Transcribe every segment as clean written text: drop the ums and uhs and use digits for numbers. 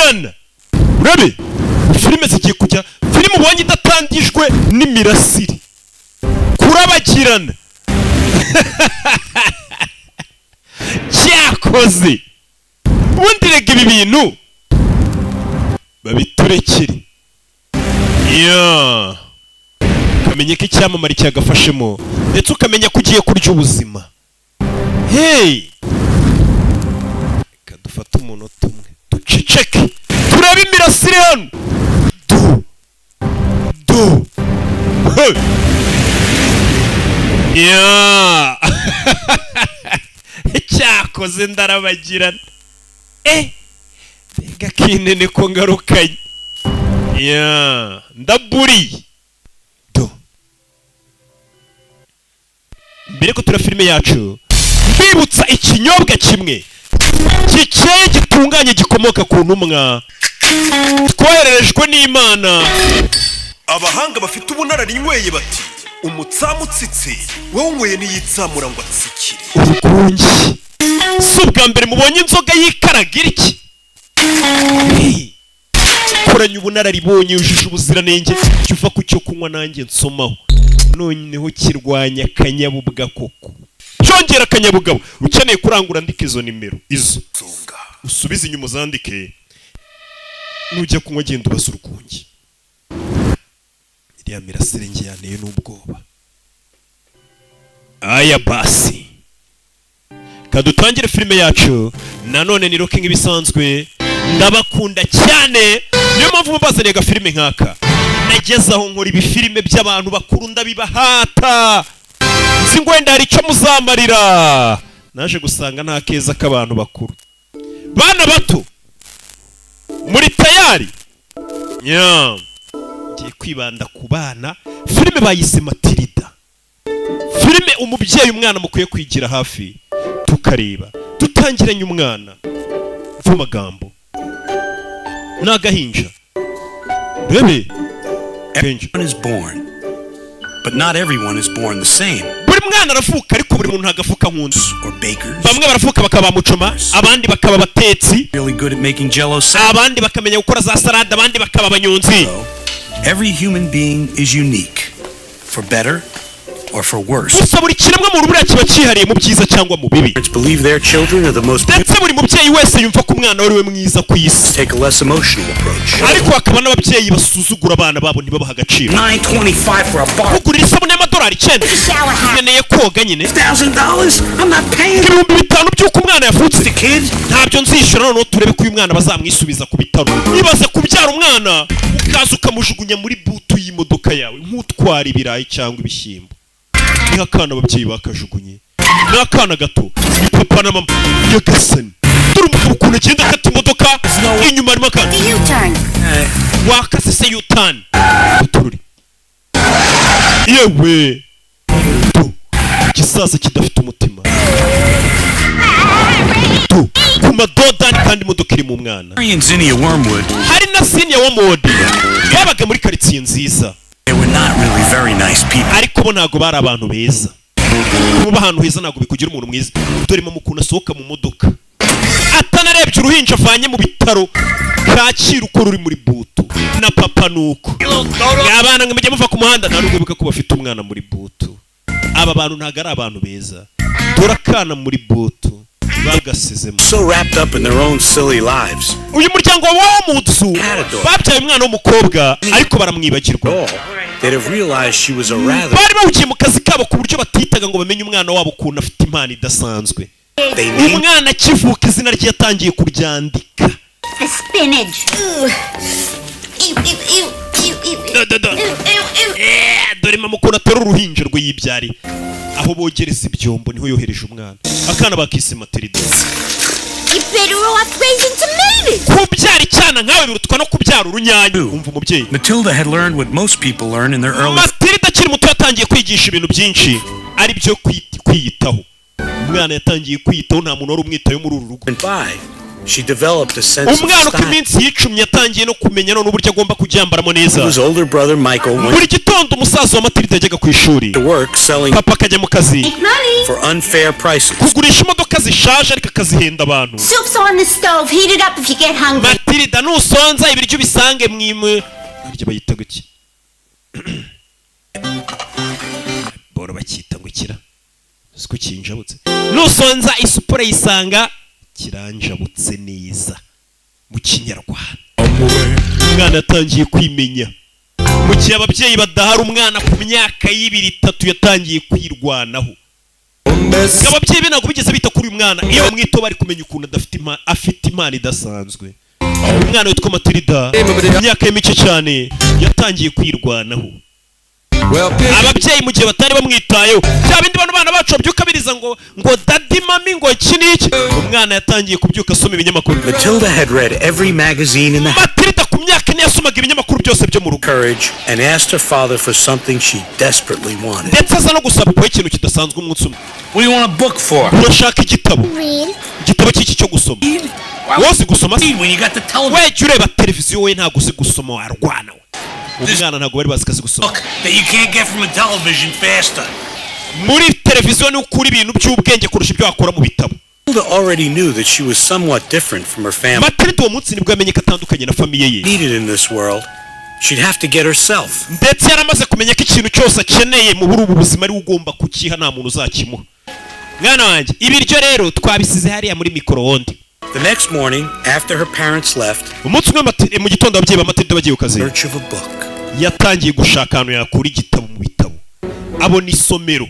Kurabagirana. Urabe filime zigiye kujya, filime ubonye idatangijwe n'imirasire kurabagirana. Cyakoze ubundi rega ibi bintu babiturekere ya ukamenya ko icyamamare cyagafashemo, ndetse ukamenya ko ugiye kurya ubuzima. Hey, reka dufate umunota umwe duceceke, turebe imirasire hano. Du du. Hey! Ya, cyakoze ndarabagirana. Mbega kinene ko ngarukanye ya ndaburiye. Do, mbere ko tura filime yacu, mbibutsa ikinyobwa kimwe gikeye, gitunganye, gikomoka ku ntumwa twohererejwe n'Imana. Abahanga bafite ubunararibonye bati: "Umutsamu utsitse wowe ntiyitsamura ngo atsikire." Urwunge, si ubwa mbere mubonye inzoga yikaraga iki. Hey! Koranye ubunararibonye, yujuje ubuziranenge. Jya uva ku cyo kunywa nanjye nsomaho. Noneho kirwanya akanyabubwa koko, cyongera akanyabugabo. Ukeneye kurangura, andika izo nimero, izo Songa. usubize inyuma uzandike. Nujya kunywa, genda ubaza urwunge. Iriya mirasire nge yanteye n'ubwoba. Aya basi, kadutangire filime yacu. Nanone ni Rocky nk'ibisanzwe. Ndabakunda cyane, niyo mpamvu mubazaniye agafilime nk'aka. Nageze aho nkora ibifilime by'abantu bakuru, ndabibahata, nzi ngo wenda hari icyo muzamarira. Naje gusanga nta keza k'abantu bakuru. Bana bato, muri tayari? Nya ngiye kwibanda ku bana. Filime bayise Matilda, filime umubyeyi umwana mukwiye kwigira hafi, tukareba dutangiranye umwana. Mva amagambo, ni agahinja, rebe agahinja. Everyone is born, but not everyone is born the same. Buri mwana aravuka, ariko buri muntu ntabwo avuka nk'undi. Or bakers, Bamwe baravuka bakaba mucoma, abandi bakaba abatetsi, really good at making jello salad. abandi bakamenya gukora za salade, abandi bakaba abanyonzi. Though, every human being is unique, for better or for worse. Gusa buri kiremwa muntu buriya kiba cyihariye mu byiza cyangwa mu bibi. Parents believe their children are the most Ndetse buri mubyeyi wese yumva ko umwana we ari we mwiza ku isi. take a less emotional approach. Ariko hakaba n'ababyeyi basuzugura abana babo, ntibabaha agaciro. 9.25 for a bar. Kugurira isabune y'amadolari 9, nkeneye koga nyine. $1,000? I'm not paying. 5000 by'uko umwana yavutse, The kid? ntabyo nzishyura. Noneho turebe ko uyu mwana bazamwisubiza ku bitaro. Ibaze kubyara umwana, ukaza ukamujugunya muri boot y'imodoka yawe nk'utwara ibirayi cyangwa ibishyimbo. Niho akana ababyeyi bakajugunye, ni akana gato, ni papa na mama. Nyagasani, dore umugabo ukuntu agenda akata imodoka, inyuma harimo akana. The U-turn. Wakase se U-turn utururi? Yewe, tu igisaza kidafite umutima tu ku madodani, kandi imodoka iri mu mwana. Harry and Zinnia Wormwood, Hari na Zinnia Wormwood, babaga muri karitsiye nziza. they were not really very nice people. Ariko bo ntabwo bari abantu beza. Kuba ahantu heza ntabwo bikugira umuntu mwiza. Dore mama ukuntu asohoka mu modoka atanarebye uruhinja avanye mu bitaro Kacyiru uko ruri muri boot, na papa nuko. Abana ngo mujye muva ku muhanda. Nta nubwo bibuka ko bafite umwana muri boot. Aba bantu ntabwo ari abantu beza. Dore akana muri boot bagasizemo. So wrapped up in their own silly lives. Uyu muryango wa Wormwoods babyaye umwana w'umukobwa, ariko baramwibagirwa. All, they'd have realized she was a rather Bari bahugiye mu kazi kabo ku buryo batitaga ngo bamenye umwana wabo ukuntu afite impano idasanzwe. They named Umwana akivuka, izina rye yatangiye kuryandika. The spinach. Ew. Ew, ew, ew, ew, ew. Da, da, da. Ew, ew, ew. Dore mama ukuntu atera uruhinja rwe yibyariye. Aho bogereza ibyombo niho yohereje umwana. Akana bakise Matilda. You're better off raising tomatoes. Kubyara icyana nkawe birutwa no kubyara urunyanya. Umva umubyeyi. Matilda had learned what most people learn in their early Matilda akiri muto yatangiye kwigisha ibintu byinshi, ari byo kwiyitaho. Umwana yatangiye kwiyitaho, nta muntu wari umwitayeho muri uru rugo. went by. She developed a sense of Umwana uko style. iminsi yicumye, yatangiye no kumenya none uburyo agomba kubyambaramo neza. His older brother Michael went Buri gitondo umusaza wa Matilda yajyaga ku ishuri, to work selling papa akajya mu kazi Make money. for unfair prices. kugurisha imodoka zishaje, ariko akazihenda abantu. Soup's on the stove. Heat it up if you get hungry. Matilda, nusonza ibiryo ubisange mwimwe. Harya bayita ngo iki? Boro bacyita ngo kira siko kinjabutse. Nusonza isupu urayisanga kiranjabutse neza mu Kinyarwanda. Umwana yatangiye kwimenya mu gihe ababyeyi badahari. Umwana ku myaka y'ibiri, itatu yatangiye kwirwanaho. Ababyeyi be ntabwo bigeze bita kuri uyu mwana. Iyo bamwitaho bari kumenya ukuntu adafite afite impano idasanzwe. Umwana witwa Matilda mu myaka ye mike cyane yatangiye kwirwanaho. Ababyeyi mu gihe batari bamwitayeho, bya bindi bano bana bacu babyuka biriza ngo "Daddy, mummy," ngo iki n'iki, umwana yatangiye kubyuka asoma ibinyamakuru. Matilda had read every magazine in the house. Matilda ku myaka 4 yasomaga ibinyamakuru byose byo mu rugo. Courage and asked her father for something she desperately wanted. Ndetse aza no gusaba papa ikintu kidasanzwe umunsi umwe. What do you want a book for? Urashaka igitabo? Read. Igitabo cy'iki cyo gusoma? Wowe uzi gusoma se? When you got the television We, jya ureba televiziyo, we ntabwo uzi gusoma warwana we. Umwana ntabwo bari bazi ko azi gusoma. book that you can't get from a television faster. Muri televiziyo ni ukura ibintu by'ubwenge kurusha ibyo wakura mu bitabo. Matilda already knew that she was somewhat different from her family. Matilda uwo munsi nibwo yamenye ko atandukanye na famille ye. Needed in this world, she'd have to get herself. Ndetse yaramaze kumenya ko ikintu cyose akeneye mu buri ubu buzima ari we ugomba kukiha, nta muntu uzakimuha. Mwana wanjye, ibiryo rero twabisize hariya muri micro-onde. The next morning, after her parents left, Umunsi umwe mu gitondo ababyeyi ba Matilda bagiye ku kazi, search of a book. yatangiye gushaka ahantu yakura igitabo mu bitabo, abona isomero,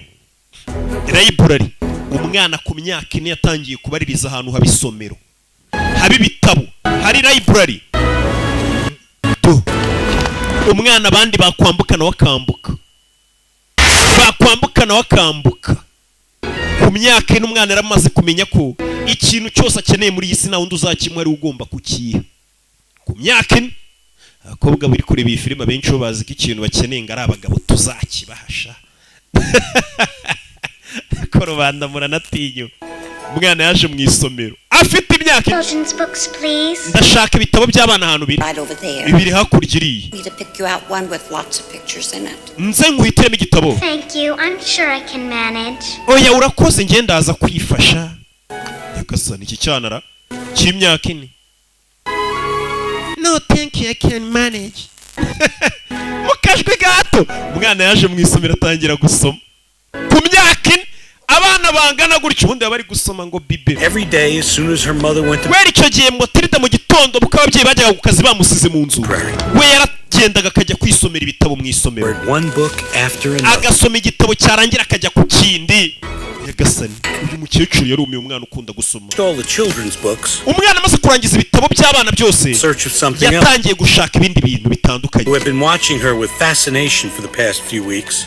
library. Umwana ku myaka 4 yatangiye kubaririza ahantu haba isomero, haba ibitabo, hari library. Do umwana, abandi bakwambuka nawe akambuka, bakwambuka nawe akambuka. Ku myaka 4 umwana yaramaze kumenya ko ikintu cyose akeneye muri iyi si nta wundi uzakimuha, ari we ugomba kukiha. Ku myaka 4, abakobwa bari kureba iyi filime abenshi bo bazi ko ikintu bakeneye ngo ari abagabo tuzakibahasha ko rubanda muranatinya. Umwana yaje mu isomero afite imyaka 4. Children's books, please. Ndashaka ibitabo by'abana ahantu biri. Right over there. Biri hakurya iriya. Me to pick you out one with lots of pictures in it. Nze nguhitiremo igitabo. Thank you. I'm sure I can manage. Oya, urakoze, njye ndaza kwifasha. Nyagasani, iki cyanara cy'imyaka 4, "No, thank you, I can manage," mu kajwi gato. Umwana yaje mu isomero atangira gusoma ku myaka 4. Abana bangana gutyo ubundi baba bari gusoma ngo bibe. Every day, as soon as her mother went to Guhera icyo gihe Matilda mu gitondo, kuko ababyeyi bajyaga ku kazi bamusize mu nzu, we yaragendaga akajya kwisomera ibitabo mu isomero. read one book after another. Agasoma igitabo, cyarangira akajya ku kindi. Nyagasani, uyu mukecuru yarumiye, umwana ukunda gusoma. All the children's books, Umwana amaze kurangiza ibitabo by'abana byose, search of something else. yatangiye gushaka ibindi bintu bitandukanye. Who had been watching her with fascination for the past few weeks,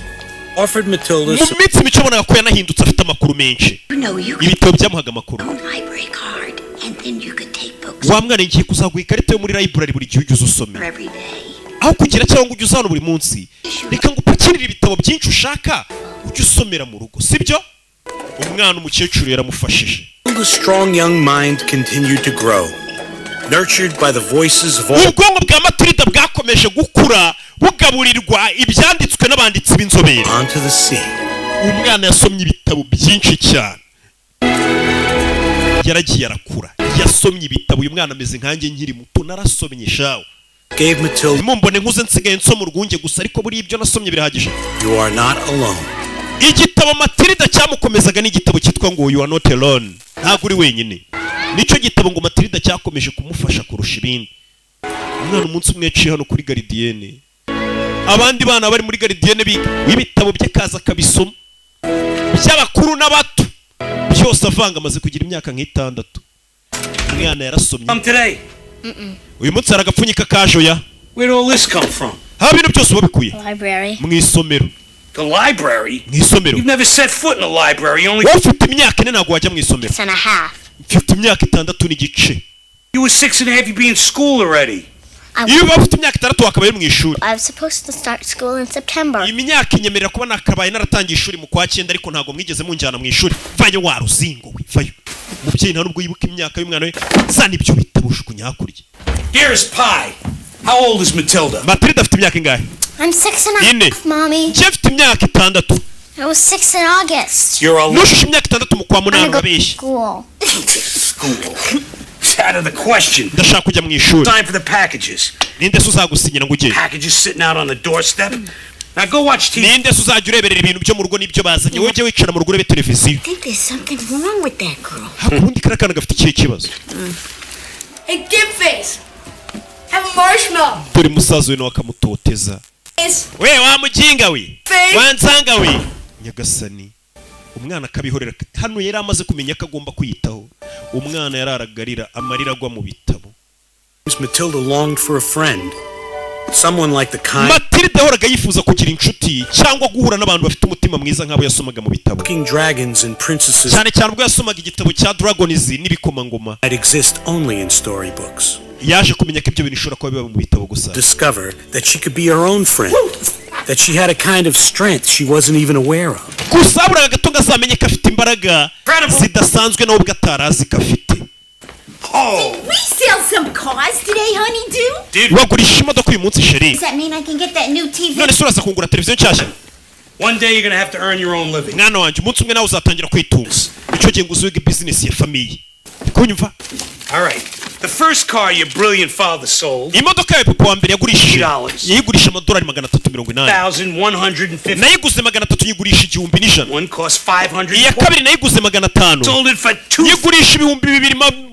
offered Matilda Mu some minsi mike wabonaga ko yanahindutse, afite amakuru menshi. You know, you could Ibitabo byamuhaga amakuru. own library card, and then you could take books Wa mwana, ngiye kuzaguha ikarita yo muri library, buri gihe ujye uza usome. every day. Aho kugira cyangwa ngo ujye uza hano buri munsi, reka ngo upakirire ibitabo byinshi ushaka, ujye usomera mu rugo, sibyo? Umwana umukecuru yaramufashije. Matilda's strong young mind continued to grow, nurtured by the voices of all Ubwonko bwa Matilda bwakomeje gukura bugaburirwa ibyanditswe n'abanditsi b'inzobere. onto the sea. Umwana yasomye ibitabo byinshi cyane, yaragiye arakura, yasomye ibitabo. Uyu mwana ameze nkanjye nkiri muto, narasomye shawe. Gave Matilda, Mumbone nkuze nsigaye nsoma urwunge gusa, ariko buriya ibyo nasomye birahagije. "You are not alone." Igitabo Matilda cyamukomezaga ni igitabo cyitwa ngo "You Are Not Alone," ntabwo uri wenyine. Nicyo gitabo ngo Matilda cyakomeje kumufasha kurusha ibindi. Umwana umunsi umwe yaciye hano kuri gardienne, abandi bana bari muri gardienne biga, ibitabo bye akaza akabisoma, by'abakuru n'abato byose avanga. Amaze kugira imyaka nk'itandatu, umwana yarasomye. Come today. Uyu munsi hari agapfunyika kajoya. Where'd all this come from? Haba ibintu byose wabikuye? Library. Mu isomero. The library? Mu isomero. You've never set foot in a library. You only Wowe ufite imyaka 4, ntabwo wajya mu isomero. Six and a half. Mfite imyaka 6 n'igice. You were 6.5, you'd be in school already. I, Iyo uba ufite imyaka 6 wakabaye mu ishuri. I was supposed to start school in September. Imyaka inyemerera kuba nakabaye naratangiye ishuri mu kwa cyenda, ariko ntabwo mwigeze munjyana mu ishuri. Vayo wa ruzingo we, vayo. Umubyeyi nta nubwo yibuka imyaka y'umwana we. Zana ibyo bitabo, ujugunya hakurya. Here's Pie. How old is Matilda? Matilda afite imyaka ingahe? I'm six and a Ine. half, Mommy. Njye mfite imyaka 6. I was 6 in August. You're a Nushushe imyaka 6 mu kwa I'm munani. gonna go to Urabeshya. school. School. It's out of the question. Ndashaka kujya mu ishuri. Time for the packages. Ninde se uzagusinyira ngo ugende? Packages sitting out on the doorstep. Now go watch TV. Ninde se uzajya ureberera ibintu byo mu rugo n'ibyo bazanye? Wowe ujye wicara mu rugo urebe televiziyo. I think there's something wrong with that girl. Haka ubundi kariya kana gafite ikihe kibazo? Hey, Dip Face! Have a marshmallow! Dore musaza we nawe akamutoteza. Face! We wa muginga we! Face! Wansanga we nyagasani! Umwana akabihorera. Hano yari amaze kumenya ko agomba kwiyitaho. Umwana yararagarira, amarira agwa mu bitabo. Matilda longed for a friend. Someone like the kind Matilda yahoraga yifuza kugira inshuti cyangwa guhura n'abantu bafite umutima mwiza nk'abo yasomaga mu bitabo, looking dragons and princesses cyane cyane ubwo yasomaga igitabo cya dragons n'ibikomangoma. that exist only in storybooks. Yaje kumenya ko ibyo bintu bishobora kuba biba mu bitabo gusa. Discover that she could be her own friend. That she had a kind of strength she wasn't even aware of. Gusa haburaga gato ngo azamenye ko afite imbaraga zidasanzwe, nawe ubwo atari azi ko afite. Oh! We sell some cars today, honey, do? Wagurisha imodoka uyu munsi, chérie? Does that mean I can get that new TV? None se uraza kungura televiziyo nshyashya? One day you're gonna have to earn your own living. Mwana wanjye, umunsi umwe nawe uzatangira kwitunga. Icyo gihe ngo uzige bizinesi ya famille. Kunyumva? All right. The first car your brilliant father sold, Imodoka yawe papa wa mbere yagurishije, Dollars. yayigurisha amadolari 380. 1,150. Nayiguze 300, nyigurisha 1100. One cost 500. Iya kabiri nayiguze 500, Sold it for two. nyigurisha 2000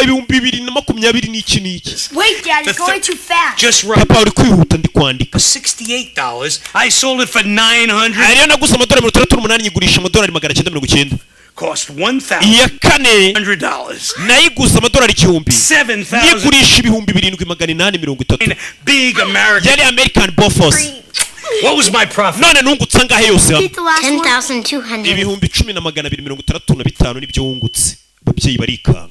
2020 n'iki n'iki. Wait, Dad, The you're going too fast. Just right. Papa, uri kwihuta, ndi kwandika. $68. I sold it for 900. Ariyo naguze amadolari 68, nyigurisha amadolari 990. Cost one thousand Iya kane hundred dollars. nayiguze amadolari 1000, 7,000. nyigurisha 7830. Big American. Yari American Bofos. What was my profit? None nungutse angahe yose hamwe? Repeat the last one. 10,200. 10,265 nibyo wungutse. Ababyeyi barikanga.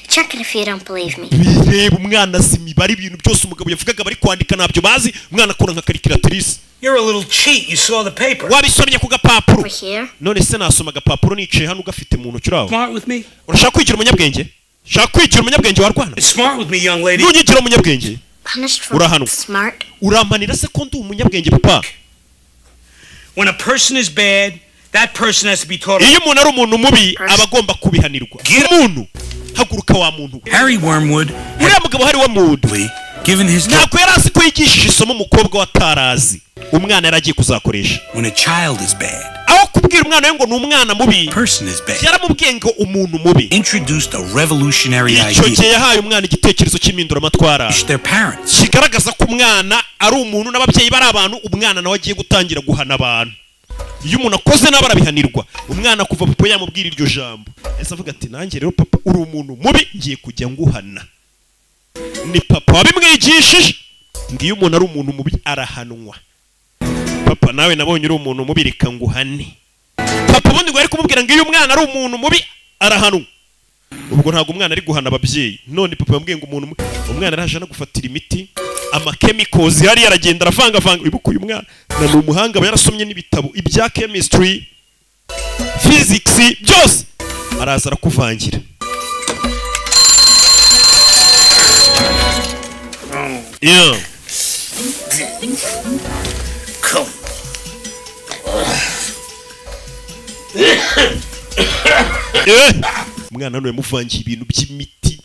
Check it if you don't believe me. Bireba umwana azi imibare. Ibintu byose umugabo yavugaga bari kwandika ntabyo bazi. Umwana akora nka calculatrice. You're a little cheat. You saw the paper. Wabisomye ku gapapuro. Over here. None se nasoma agapapuro nicaye hano ugafite mu ntoki uraho? Smart with me? Urashaka kwigira umunyabwenge? Shaka kwigira umunyabwenge warwana. Smart with me, young lady. Nunyigira umunyabwenge. Punished for Urahanwa. smart. Urampanira se ko ndi umunyabwenge, papa? When a person is bad, that person has to be taught. Iyo umuntu ari umuntu mubi, aba agomba kubihanirwa. Umuntu haguruka wa muntu we. Harry Wormwood Uriya mugabo hari Wormwood given his ntabwo yari azi ko yigishije isomo umukobwa we atarazi, umwana yari agiye kuzakoresha. When a child is bad, Aho kubwira umwana we ngo ni umwana mubi, person is bad. yaramubwiye ngo umuntu mubi. Introduced a revolutionary Icyo idea. gihe yahaye umwana igitekerezo cy'impinduramatwara Their parents. kigaragaza ko umwana ari umuntu n'ababyeyi bari abantu. Umwana nawe agiye gutangira guhana abantu. Iyo umuntu akoze nabi arabihanirwa. Umwana kuva papa yamubwira iryo jambo, ese avuga ati: "Nanjye rero papa, uri umuntu mubi, ngiye kujya nguhana." Ni papa wabimwigishije ngo iyo umuntu ari umuntu mubi arahanwa. "Papa, nawe nabonye uri umuntu mubi, reka nguhane." Papa ubundi ngo yari kumubwira ngo iyo umwana ari umuntu mubi arahanwa. Ubwo ntabwo umwana ari guhana ababyeyi. None papa yambwiye ngo umuntu umwana araje no gufatira imiti, amachemicals hariya, aragenda aravangavanga. Wibuke uyu mwana na ni umuhanga, aba yarasomye n'ibitabo ibya chemistry, physics, byose, araza arakuvangira. Yeah. Come. Umwana hano yamuvangiye ibintu by'imiti,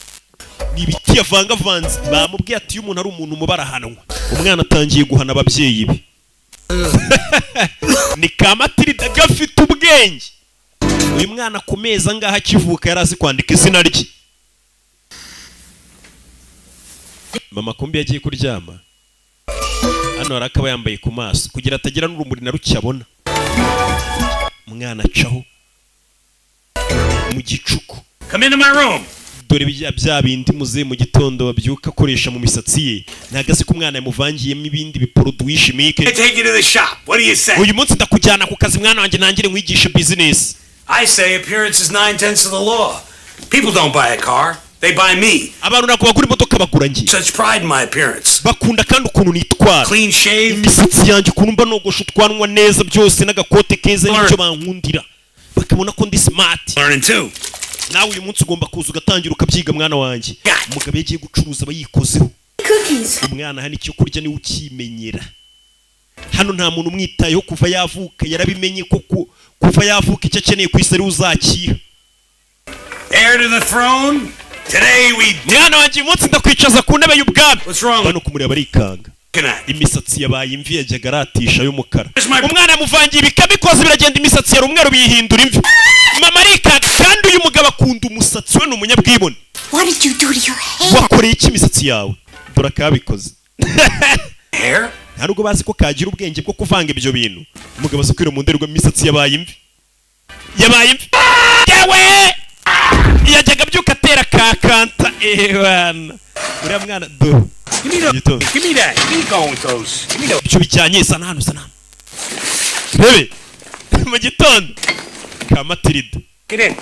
ni ibiti yavangavanze. Bamubwiye ati iyo umuntu ari umuntu mubi arahanwa. Umwana atangiye guhana ababyeyi be. Ni ka Matilda gafite ubwenge. Uyu mwana ku mezi angahe akivuka yari azi kwandika izina rye. Mama kumbi yagiye kuryama. Hano hari akaba yambaye ku maso kugira atagira n'urumuri na ruke abona. Umwana acaho mu gicuku. Come into my room. Dore bya bindi muze mu gitondo babyuka akoresha mu misatsi ye. Ntabwo azi ko umwana yamuvangiyemo ibindi biproduits chimiques. I take you to the shop. What do you say? Uyu munsi ndakujyana ku kazi, mwana wanjye, nangire nkwigishe business. I say appearance is nine tenths of the law. People don't buy a car, they buy me. Abantu ntabwo bagura imodoka, bagura njye. Such pride in my appearance. Bakunda kandi ukuntu nitwara. Clean shave. Imisatsi yanjye, ukuntu mba nogosha utwanwa neza byose, n'agakote keza, nicyo bankundira, bakabona ko ndi smart. Learning too. Nawe uyu munsi ugomba kuza ugatangira ukabyiga, mwana wanjye. Umugabo iyo agiye gucuruza aba yikozeho. Cookies. Umwana hano icyo kurya niwe ukimenyera. Hano nta muntu umwitayeho kuva yavuka. Yarabimenye ko kuva yavuka icyo akeneye ku isi ari we uzakira. Heir to the throne. Today we Mwana wanjye, uyu munsi ndakwicaza ku ntebe y'ubwami. What's wrong? Bano kumureba barikanga. Looking at. Imisatsi yabaye imvi, yajyaga aratisha y'umukara. Where's my- Umwana yamuvangiye ibikamikozi biragenda, imisatsi yari umweru biyihindura imvi. Mama arikanga. Kandi uyu mugabo akunda umusatsi we, ni umunyabwibone. What did you do to your hair? Wakoreye iki imisatsi yawe? Dore akabikoze. Hair? Nta nubwo bazi ko kagira ubwenge bwo kuvanga ibyo bintu. Umugabo azi kwira mu ndorerwamo, imisatsi yabaye imvi, yabaye imvi yewe. Yajyaga abyuka atera ka kanta ewana uriya mwana do. Give me the. Gitondo. Give me that. Give me going with those. Give me those. Ibyo bijyanye sa n'ahantu, sa n'ahantu rebe mu gitondo ka Matilda. Get in.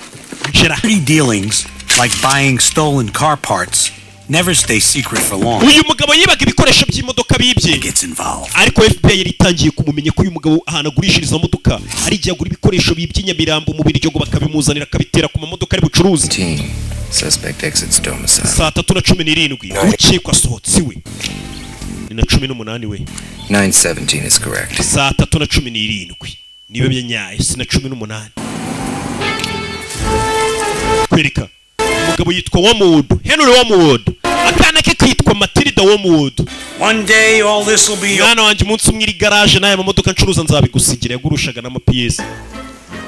Nshira. Dirty dealings, like buying stolen car parts, never stay secret for long. Uyu mugabo yibaga ibikoresho by'imodoka bibye. Gets involved. Ariko FBI yari itangiye kumumenya ko uyu mugabo ahantu agurishiriza modoka ari igihe agura ibikoresho bibye i Nyamirambo mu Biryogo, bakabimuzanira akabitera ku mamodoka ari bucuruzi. 15. Suspect exits domicile. Saa 3:17 ukekwa asohotse iwe. Ni na 18 we. 9:17 is correct. Saa 3:17 niba byanyaye, si na 18. Kwereka umugabo yitwa Wormwood, Henry Wormwood, akana ke kitwa Matilda Wormwood. One day, all this will be. Mwana wanjye, umunsi umwe iri garaje n'aya mamodoka ncuruza nzabigusigira. Yagurushaga n'amapiyesi.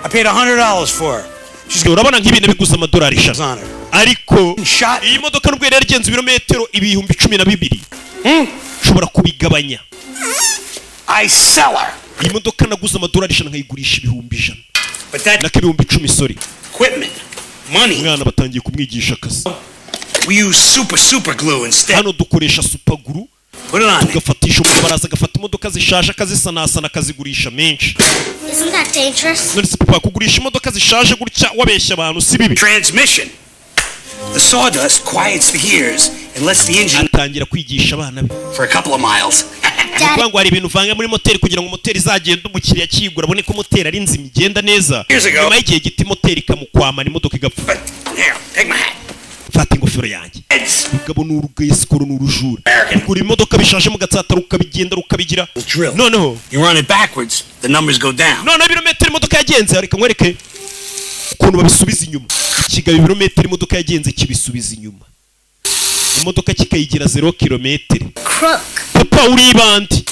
I paid $100 for her. She's Urabona nk'ibintu biguze amadolari 100, on her. ariko Shot. iyi modoka nubwo yari yaragenze ibirometero 12,000, nshobora kubigabanya. I sell her. Iyi modoka naguze amadolari 100, nkayigurisha 100,000. But that Nako 10,000, sorry. equipment, money. Umwana batangiye kumwigisha akazi. We use super, super glue instead. Hano dukoresha super glue. Put it on there. Tugafatisha. Umugabo araza agafata imodoka zishaje akazisanasana, akazigurisha menshi. Isn't that dangerous? None se papa, kugurisha imodoka zishaje gutya wabeshya abantu si bibi? Transmission. The sawdust quiets the gears and lets the engine Atangira kwigisha abana be. for a couple of miles. Ni ukuvuga ngo hari ibintu uvanga muri moteri kugira ngo moteri izagende, umukiriya akiyigura abone ko moteri ari nzima, igenda neza. Years ago. Nyuma y'igihe gito moteri ikamukwamana, imodoka igapfa. But here, take my hat. Fata ingofero yanjye. Heads. Mugabo ni urugesikoro, ni urujura. Kugura imodoka bishaje mu Gatsata rukabigenda rukabigira. Drill. Noneho You run it backwards, the numbers go down. noneho ibirometero imodoka yagenze, reka nkwereke ukuntu babisubiza inyuma. Ikigabo ibirometero imodoka yagenze kibisubiza inyuma, imodoka kikayigira 0 kilometero. Crook. Papa, uri ibandi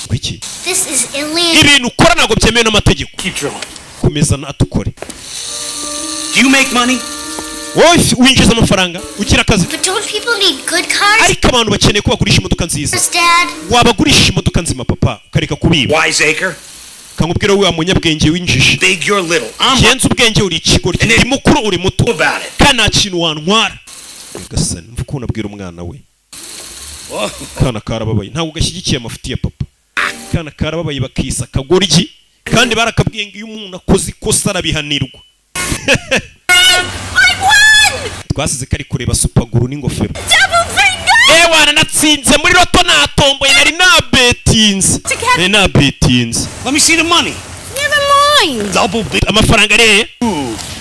kuki? This is illegal. Ibintu ukora ntabwo byemewe n'amategeko. Keep drilling. Komeza natukore. Do you make money? Wowe winjiza amafaranga? Ugira akazi? But don't people need good cars? Ariko abantu bakeneye ko bagurisha imodoka nziza. Dad? Wabagurisha imodoka nzima papa, ukareka kubiba. Wiseacre. Kamubwira wa munyabwenge w'injiji. Big, you're little. I'm Genza ubwenge, uri ikigoryi, ndi mukuru, uri muto. about it. Kandi nta kintu wantwara. Nyagasani, mva ukuntu abwira umwana we. Kana karababaye, ntabwo gashyigikiye amafuti ya papa. Kana karababaye, bakisa akagoryi kandi barakabwiye ngo iyo umuntu akoze ikosa arabihanirwa. I won! Twasize kari kureba super glue n'ingofero. Double bingo! Ewana, natsinze muri loto, natomboye, nari nabetinze, nari nabetinze. Let me see the money. Never mind. Double big. Amafaranga ari hehe?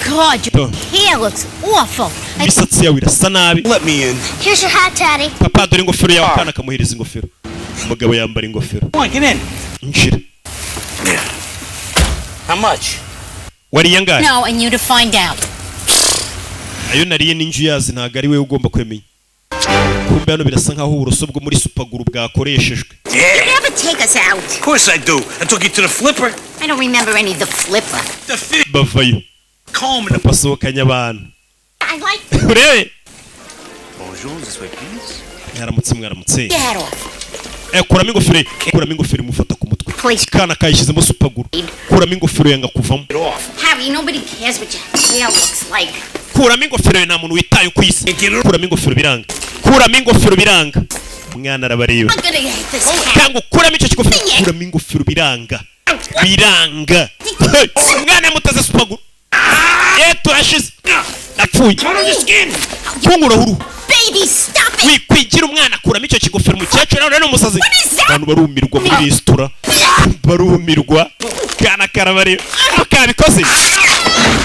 God, your Duh. hair looks awful. I Imisatsi yawe irasa nabi. Let me in. Here's your hat, Daddy. Papa, dore ingofero yawe. Akana kamuhereza ingofero, umugabo yambara ingofero. Come on, get in. Injira. Yeah. How much? Wariye angahe? know, and you to find out. Ayo nariye n'inju yazi, ntabwo ari wowe ugomba kumenya. Kumbe hano birasa nkaho uburoso bwo muri super glue bwakoreshejwe. Yeah. Never take us out. Of course I do. I took you to the flipper. I don't remember any of the flipper. The fish Bavayo. comb and the Papa asohokanye abantu. I like Urebe. Bonjour, this way, please. Mwaramutse, mwaramutse. your hat off. Eh, kuramo ingofero ye, kuramo ingofero, imufata ku mutwe. Please. Kana kayishyizemo super glue, kuramo ingofero yanga kuvamo. Get off. Harry, nobody cares what your hair looks like. Kuramo ingofero ye, nta muntu witaye ku isi. Kuramo ingofero biranga, kuramo ingofero biranga. Umwana arabareba. I'm gonna hate this hat. Cyangwa ukuramo icyo kigofero. Kuramo ingofero biranga, biranga. Hey, umwana yamutaze super glue. Eh, turashize, napfuye. Cut on the skin. Kunkuraho uruhu. Baby, stop it! Wikwigira umwana, akuramo icyo kigofero. Umukecuru nawe ni umusazi. What is that? Abantu barumirwa muri resitora, barumirwa. Kana karabareba ko kabikoze.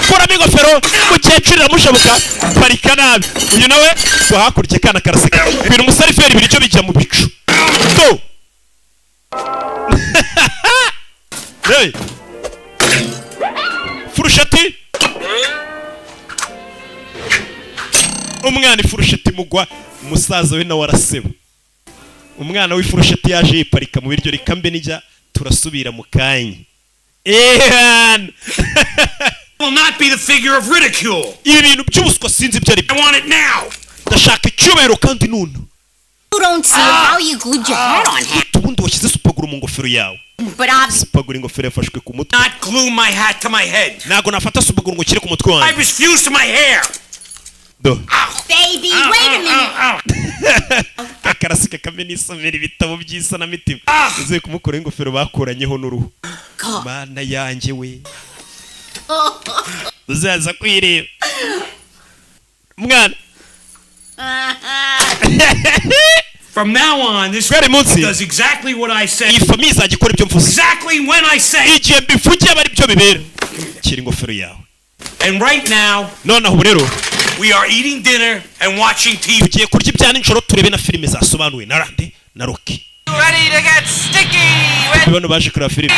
Kuramo ingofero, umukecuru. Mukecuru iramushabuka, parika nabi. Uyu nawe ngo hakurya, akana karaseka. Bwira umuseriveri, ibiryo bijya mu bicu do. Hey! Furusheti, umwana ifurusheti mugwa. Umusaza we nawe araseba. Umwana w'ifurusheti yaje yiparika mu biryo. Reka mbe nijya, turasubira mu kanya. Ehan! Will not be the figure of ridicule. Ibi bintu by'ubuswa sinzi ibyo ari byo. I want it now. Ndashaka icyubahiro kandi nuna. You don't see how you glued your hat on him. Ubundi washyize super glue mu ngofero yawe. But obviously, Super glue, ingofero yafashwe ku mutwe. Not glue my hat to my head. Ntabwo nafata super glue ngo nshyire ku mutwe I wanjye. refuse to my hair. Do. Baby, wait a minute. Akarasika kamwe n'isomera ibitabo by'isanamitima. Uziye kumukuraho ingofero bakuranyeho n'uruhu. Mana yanjye we, uzaza kwireba mwana. From now on, this Guhera munsi does exactly what I say. iyi famille izajya ikora ibyo mvuze. Exactly when I say. Igihe mbivugiye aba ari byo bibera. Shyira ingofero yawe. And right now, Noneho ubu rero we are eating dinner and watching TV. tugiye kurya ibya nijoro, turebe na filime zasobanuwe na rande na Rocky. Ready to get sticky with Bano baje kureba filime.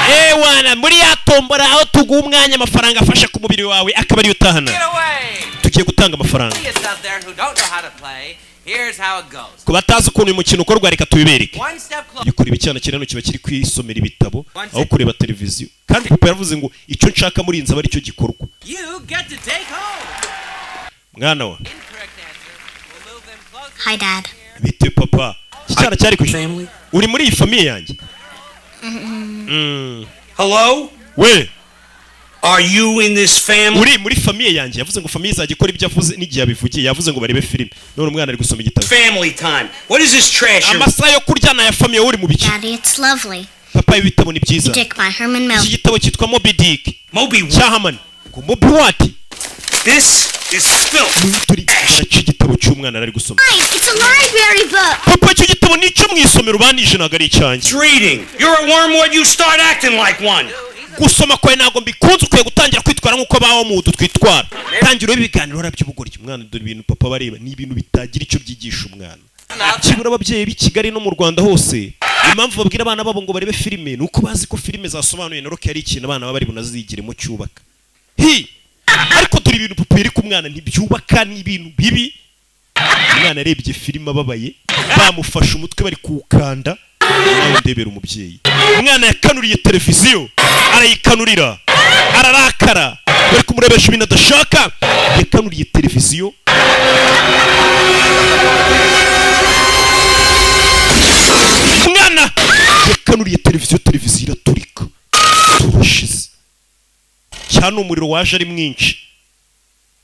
Ewana, muri ya tombora aho tuguha umwanya, amafaranga afasha ku mubiri wawe akaba ariyo utahana. Get away. Tugiye gutanga amafaranga. Idiots out there who don't know how to play, here's how it goes. Ku batazi ukuntu uyu mukino ukorwa, reka tubibereke. One step closer. Iyo kureba icyana kiri hano kiba kiri kwisomera ibitabo aho kureba televiziyo, kandi papa yaravuze ngo icyo nshaka muri iyi nzu aba aricyo gikorwa. You get to take home. Mwana wa Incorrect answer will move them closer. Hi, Dad. Bite papa? Iki cyana cyari ku Family? Uri muri iyi famille yanjye? Hello? We. Are you in this family? Uri muri famille yanjye? Yavuze ngo famille izajya ikora ibyo avuze n'igihe abivugiye. Yavuze ngo barebe filime, none umwana ari gusoma igitabo. Family time. What is this trash? Amasaha yo kurya ni aya famille, wowe uri mu biki? Daddy, it's lovely. Papa, ibi bitabo ni byiza. Dick by Herman Iki Melville. gitabo cyitwa Moby Dick Moby. cya Herman. Ngo Moby what? This is filth. Turi baraca igitabo cy'umwana ari gusoma. It's a library book. Papa, icyo gitabo ni icyo mu isomero banije, ntabwo ari icyanjye. It's reading. You're a wormwood, you start acting like one. Gusoma kwawe ntabwo mbikunze. Ukwiye gutangira kwitwara nk'uko abaho mudu twitwara. Tangira ube ibiganiro by'ubugoryi. Umwana, dore ibintu papa bareba ni ibintu bitagira icyo byigisha umwana. Kibura ababyeyi b'i Kigali no mu Rwanda hose, impamvu babwira abana babo ngo barebe filime ni uko bazi ko filime zasobanuye na Rocky ari ikintu abana baba bari bunazigiremo cyubaka hi. Ariko dore ibintu papa yereka umwana ntibyubaka, ni ibintu bibi. Umwana arebye filime ababaye, bamufashe umutwe bari kuwukanda. Nawe ndebera umubyeyi, umwana yakanuriye televiziyo, arayikanurira, ararakara. Bari kumurebesha ibintu adashaka, yakanuriye televiziyo. Umwana yakanuriye televiziyo, televiziyo iraturika. Turashize cyane, umuriro waje ari mwinshi.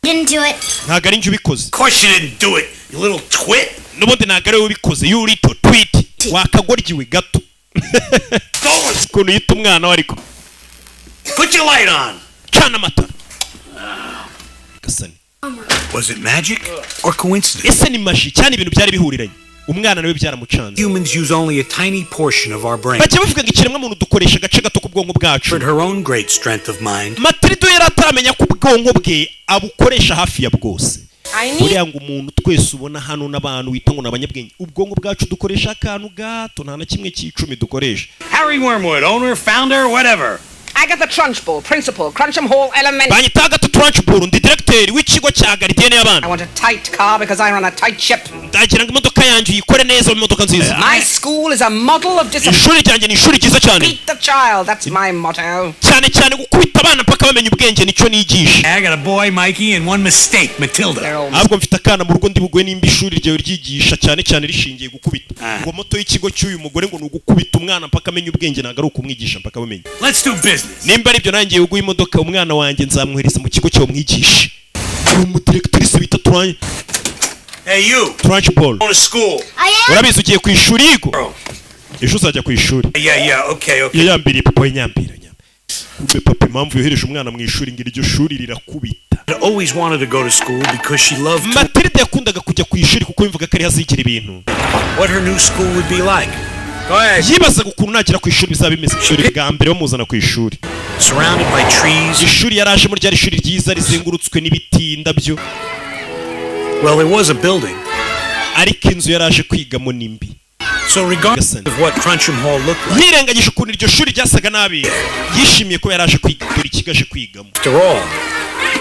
Didn't do it. Ntabwo ari njye ubikoze. Of course you didn't do it, you little twit. N'ubundi ntabwo ari wowe ubikoze, you little twit, wakagoryiwe gato. Ukuntu yita umwana we ariko. Put your light on. Cana amatara, gasani. Was it magic or coincidence? Ese ni magie cyane, ibintu byari bihuriranye? Umwana nawe byaramucanze. Humans use only a tiny portion of our brain. Bajya bavuga ngo ikiremwamuntu dukoresha agace gato k'ubwonko bwacu. Her own great strength of mind. Matilda yari ataramenya ko ubwonko bwe abukoresha hafi ya bwose. I need Buriya ngo umuntu twese ubona hano n'abantu wita ngo ni abanyabwenge, ubwonko bwacu dukoresha akantu gato, nta na kimwe cy'icumi dukoresha. Harry Wormwood, owner, founder, whatever. Agatha Trunchbull, principal, Cruncham Hall Elementary. Banyita Agatha Trunchbull, ndi directeur w'ikigo cya gardienne y'abana. I want a tight car because I run a tight ship. Ndagira ngo imodoka yanjye uyikore neza, mu modoka nziza. My school is a model of discipline. Ishuri ryanjye ni ishuri ryiza cyane. Beat the child, that's my motto. Cyane cyane gukubita abana mpaka bamenya ubwenge, nicyo nigisha. I got a boy, Mikey, and one mistake, Matilda. Ahubwo mfite akana mu rugo ndi bugwe nimba ishuri ryawe ryigisha cyane cyane rishingiye gukubita. Ngo motto y'ikigo cy'uyu mugore ngo ni ugukubita umwana mpaka amenya ubwenge, ntabwo ari ukumwigisha mpaka amenya. Let's do business. Nimba aribyo, nanjye uguha imodoka, umwana wanjye nzamwohereza mu kigo cyawe mwigishe. Hari umudirectrice bita Hey, you. Trunchbull. Going to school. Urabizi ugiye ku ishuri yigo, ejo uzajya ku ishuri. Yeah, okay. Yayambiriye papa we, nyambira kumbe papa impamvu yohereje umwana mu ishuri ngo iryo shuri rirakubita. Always wanted to go to school because she loved to Matilda yakundaga kujya ku ishuri kuko yumvaga ko ariho azigira ibintu. what her new school would be like. Go ahead. Yibazaga ukuntu nagera ku ishuri bizaba bimeze. Dore bwa mbere bamuzana ku ishuri. Surrounded by trees. Ishuri yari ajemo ryari ishuri ryiza rizengurutswe n'ibiti, indabyo. Well, there was a building. Ariko inzu yari aje kwigamo ni mbi. So regardless of what Cruncham Hall looked like, Yirengagije ukuntu iryo shuri ryasaga nabi, yishimiye ko yari aje kwiga. Dore ikigo aje kwigamo. after all,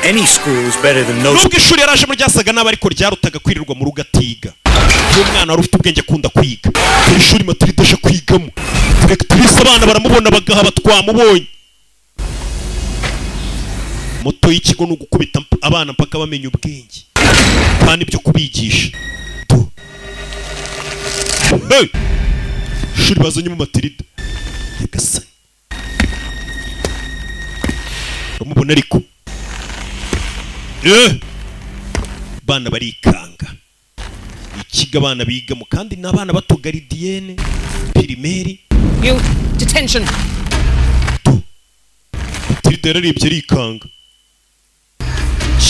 any school is better than no. Nubwo ishuri yari ajemo ryasaga nabi, ariko ryarutaga kwirirwa mu rugo atiga. Iyo umwana wari ufite ubwenge akunda kwiga. Dore ishuri Matilda aje kwigamo. Directrice, abana baramubona bagahaba. Twamubonye. Motto y'ikigo ni ugukubita abana mpaka bamenya ubwenge, kandi ibyo kubigisha tu. Hey! Ishuri bazanyemo Matilda, nyagasani, uramubona ariko. Abana barikanga ikigo abana bigamo, kandi ni abana bato, gardienne, primaire. You, detention. Matilda yararebye arikanga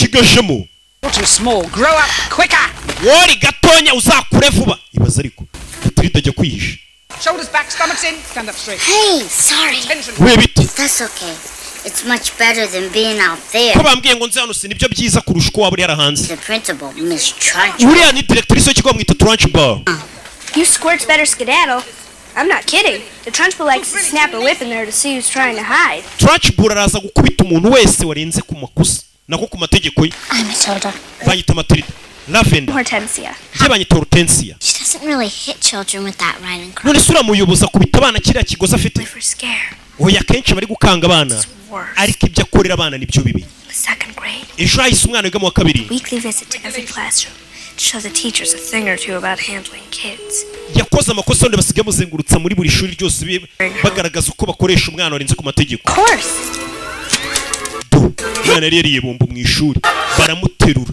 kigajemo. You're too small. Grow up quicker. Wori gatonya, uzakure vuba. Ibaza ariko Matilda ajya kwihisha. Shoulders back, stomachs in. Stand up straight. Hey, sorry. Detention. We biti? That's okay. It's much better than being out there. Ko bambwiye ngo nze hano, si nibyo byiza kurusha uko waba uri hara hanze? The principal, Miss Trunch. Uriya ni directrice w'ikigo, bamwita Trunchbull. You squirts better skedaddle. I'm not kidding. The Trunchbull likes to snap a whip in there to see who's trying to hide. Trunchbull araza gukubita umuntu wese warenze ku makosa, nako ku mategeko ye. I'm Matilda. Banyita Matilda Lavender. Hortensia. Njye banyita Hortensia. She doesn't really hit children with that riding crop. None se uriya muyobozi akubita abana kiriya kigozi afite? For scare. Oya, akenshi bari gukanga abana, ariko ibyo akorera abana nibyo bibi. Second grade. Ejo hahise umwana wiga mu wa kabiri. Weekly visit to every classroom to show the teachers a thing or two about handling kids. Yakoze amakosa, none basigaye bamuzengurutsa muri buri shuri ryose, bagaragaza uko bakoresha umwana warenze ku mategeko. Of course. Umwana yari yariye bombo mu ishuri, baramuterura.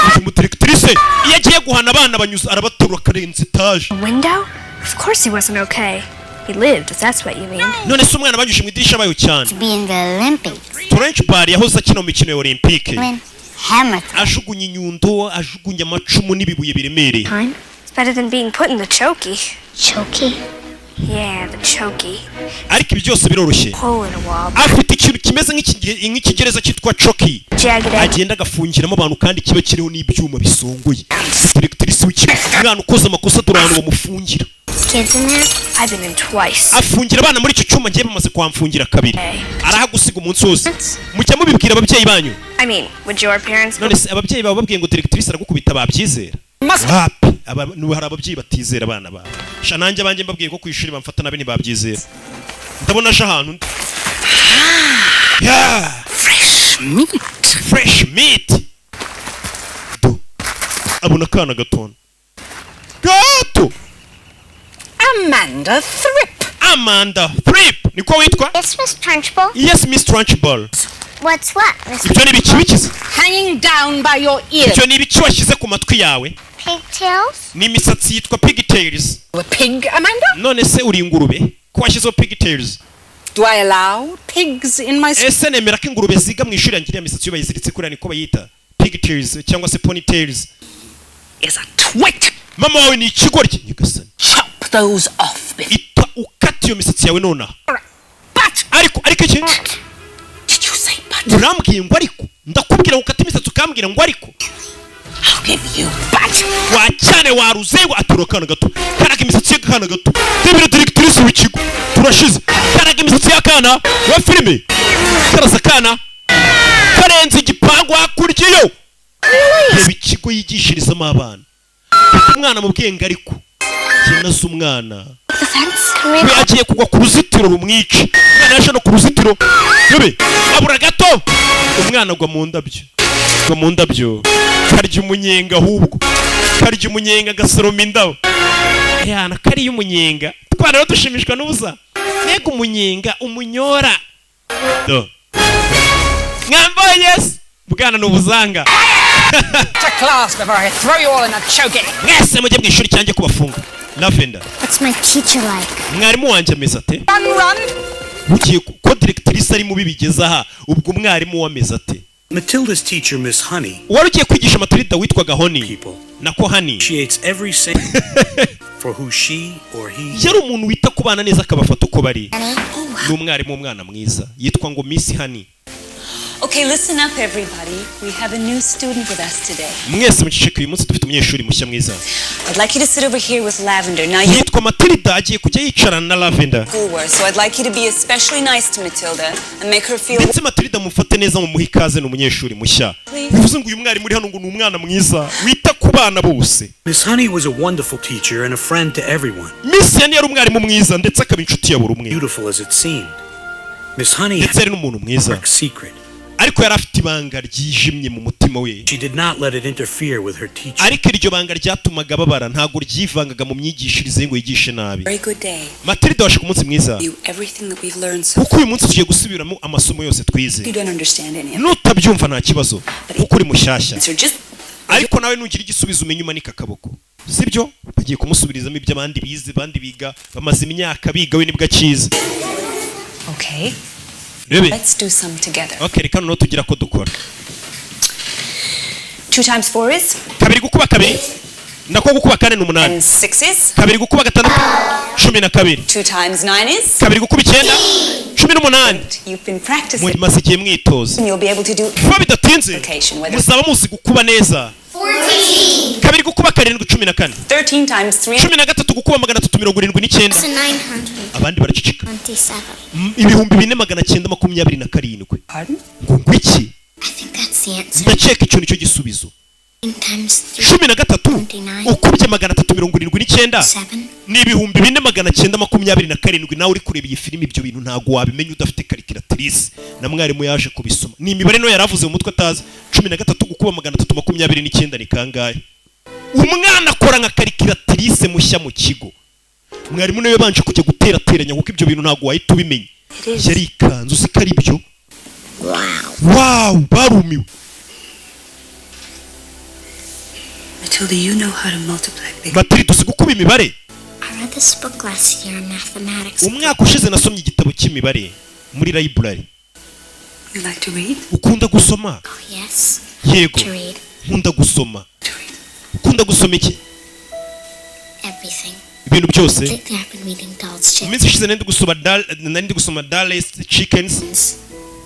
Uyu mudirectrice iyo agiye guhana abana banyuze, arabaterura akarenza etaje. Window? Of course he wasn't okay. He lived, if that's what you mean. None se umwana banyujije mu idirishya abayo cyane? To be in the Olympics. Trunchbull yahoze akina mu mikino ya Olympique. Win hammer throw. Ajugunya inyundo, ajugunya amacumu n'ibibuye biremereye. Time? It's better than being put in the chokey. Chokey? Yeah, the chokey. Ariko ibi byose biroroshye. Hole in a wall. Afite ikintu kimeze nk'ikigereza cyitwa chokey. Jagged edge. Agenda agafungiramo abantu, kandi kiba kiriho n'ibyuma bisongoye. Directrice w'ikigo, umwana ukoze amakosa dore ahantu bamufungira. Kids in there? I've been in twice. Afungira abana muri icyo cyuma. Ngiye bamaze kuhamfungira kabiri, arahagusiga umunsi wose. Mujya mubibwira ababyeyi banyu? I mean, would your parents None se ababyeyi bawe babwiye ngo directrice aragukubita, babyizera? Wapi. Hari ababyeyi batizera abana babo. Sha, nanjye abanjye mbabwiye ko ku ishuri bamfata nabi ntibabyizera. Ndabona aje ahantu undi. Yeah! Fresh meat. Fresh meat. Do. Abona akana gatona gato. Amanda Thrip. Amanda Thrip, niko witwa? Yes, Miss Trunchbull. Yes, Miss Trunchbull. What's what, Miss Ibyo ni ibiki bikize? Hanging down by your ears. Ibyo ni ibiki washyize ku matwi yawe? Pigtails? Ni imisatsi yitwa pigtails. A pig, Amanda? None se uri ingurube ko washyizeho pigtails? Do I allow pigs in my school? Ese nemera ko ingurube ziga mu ishuri yanjye? Iriya misatsi iyo bayiziritse kuriya niko bayita pigtails cyangwa se ponytails. Is a twit. Mama wawe ni ikigoryi, nyagasani. Chop those off before. Ita ukata iyo misatsi yawe nonaha. But Ariko iki? Did you say but? Urambwiye ngo ariko? Ndakubwira ngo ukate imisatsi, ukambwira ngo ariko? I'll give you but. Wa cyane waruzengo. Atura akana gato, karaga imisatsi y'akana gato. Rebera directrice w'ikigo, turashize. Karaga imisatsi y'akana wa filime, karaza akana karenze igipangu hakurya. Iyo reba ikigo yigishirizamo abana. Kuko umwana mubwiye ngo ariko jye umwana The fence? Can we we agiye kugwa ku ruzitiro rumwica. Umwana yaje no ku ruzitiro, yobe abura gato, umwana agwa mu ndabyo, agwa mu ndabyo, karya umunyenga. Ahubwo karya umunyenga, agasoroma indabo yana kariya umunyenga. Twana rero dushimishwa n'ubusa, mbega umunyenga umunyora. Do mwambaye yes, bwana ni ubuzanga. To class before I throw you all in a chokey. Mwese mujye mu ishuri cyanjye kubafunga. Lavender. What's my teacher like? Mwarimu wanjye ameze ate? Run, run. Ugiye ko directrice ari mubi bigeze aha, ubwo umwarimu we ameze ate? Matilda's teacher, Miss Honey, Wari ugiye kwigisha Matilda witwaga Honi, people nako Honey. appreciates every single for who she or he Yari umuntu wita ku bana neza, akabafata uko bari. Ni umwarimu w'umwana mwiza, yitwa ngo Miss Honey. Okay, listen up, everybody. We have a new student with us today. Mwese muceceke, uyu munsi dufite umunyeshuri mushya mwiza. I'd like you to sit over here with Lavender. Now, you Yitwa Matilda, agiye kujya yicarana na Lavender. schoolwork, so I'd like you to be especially nice to Matilda and make her feel. Ndetse Matilda mufate neza, mumuhe ikaze, ni umunyeshuri mushya. Bivuze ngo uyu mwarimu uri hano ngo ni umwana mwiza wita ku bana bose. Miss Honey was a wonderful teacher and a friend to everyone. Miss Honey yari umwarimu mwiza, ndetse akaba inshuti ya buri umwe. Beautiful as it seemed, Miss Honey Ndetse yari n'umuntu mwiza. had a secret. Ariko yari afite ibanga ryijimye mu mutima we. She did not let it interfere with her teaching. Ariko iryo banga ryatumaga ababara, ntabwo ryivangaga mu myigishirize ye ngo yigishe nabi. Very good day. Matilda, washaka umunsi mwiza. You everything that we've learned so Kuko uyu munsi tugiye gusubiramo amasomo yose twize. You don't understand any of it. Nutabyumva nta kibazo, kuko uri mushyashya. So just Ariko nawe nugira igisubizo umenye umanika akaboko, sibyo? Bagiye kumusubirizamo ibyo abandi bize, abandi biga bamaze imyaka biga, we nibwo akize. Okay. Rebe. Let's do some together. Okay, reka noneho tugira ko dukora. 2 times 4 is Kabiri gukuba kabiri, nako gukuba kane ni 8. and 6 is Kabiri gukuba gatandatu, 12. 2 times 9 is. Kabiri gukuba icyenda, 18. You've been practicing. Mumaze igihe mwitoza. And you'll be able to do Vuba bidatinze application whether muzaba muzi gukuba neza. Kabiri gukuba karindwi, 14. 13 times 3 13 gukuba 379. It's a 927. Abandi baraceceka. 4927. Pardon? Ngo ngwiki? I think that's the answer. Ndakeka icyo nicyo gisubizo. 9 times 3. 13 ukubye 379 7. ni 4927. Nawe uri kureba iyi filimi, ibyo bintu ntabwo wabimenya udafite calculatrice. Na mwarimu yaje kubisoma, ni imibare nto yari avuze mu mutwe atazi. 13 gukuba 329 ni kangahe? Umwana akora nka calculatrice mushya mu kigo. Mwarimu nawe yabanje kujya guterateranya, kuko ibyo bintu ntabwo wahita ubimenya. Yarikanze, uzi ko ari byo? Wow, barumiwe. Matilda, you know how to multiply big. Matilda, uzi gukuba imibare? I read this book last year in mathematics. Umwaka ushize nasomye igitabo cy'imibare muri library. You like to read? Ukunda gusoma? Oh, yes. Yego. To read. Nkunda gusoma. Ukunda gusoma iki? Everything. Ibintu byose. Lately I've been reading Doll's Mu Chicken. minsi ishize nari ndi gusoma Dallas Chickens,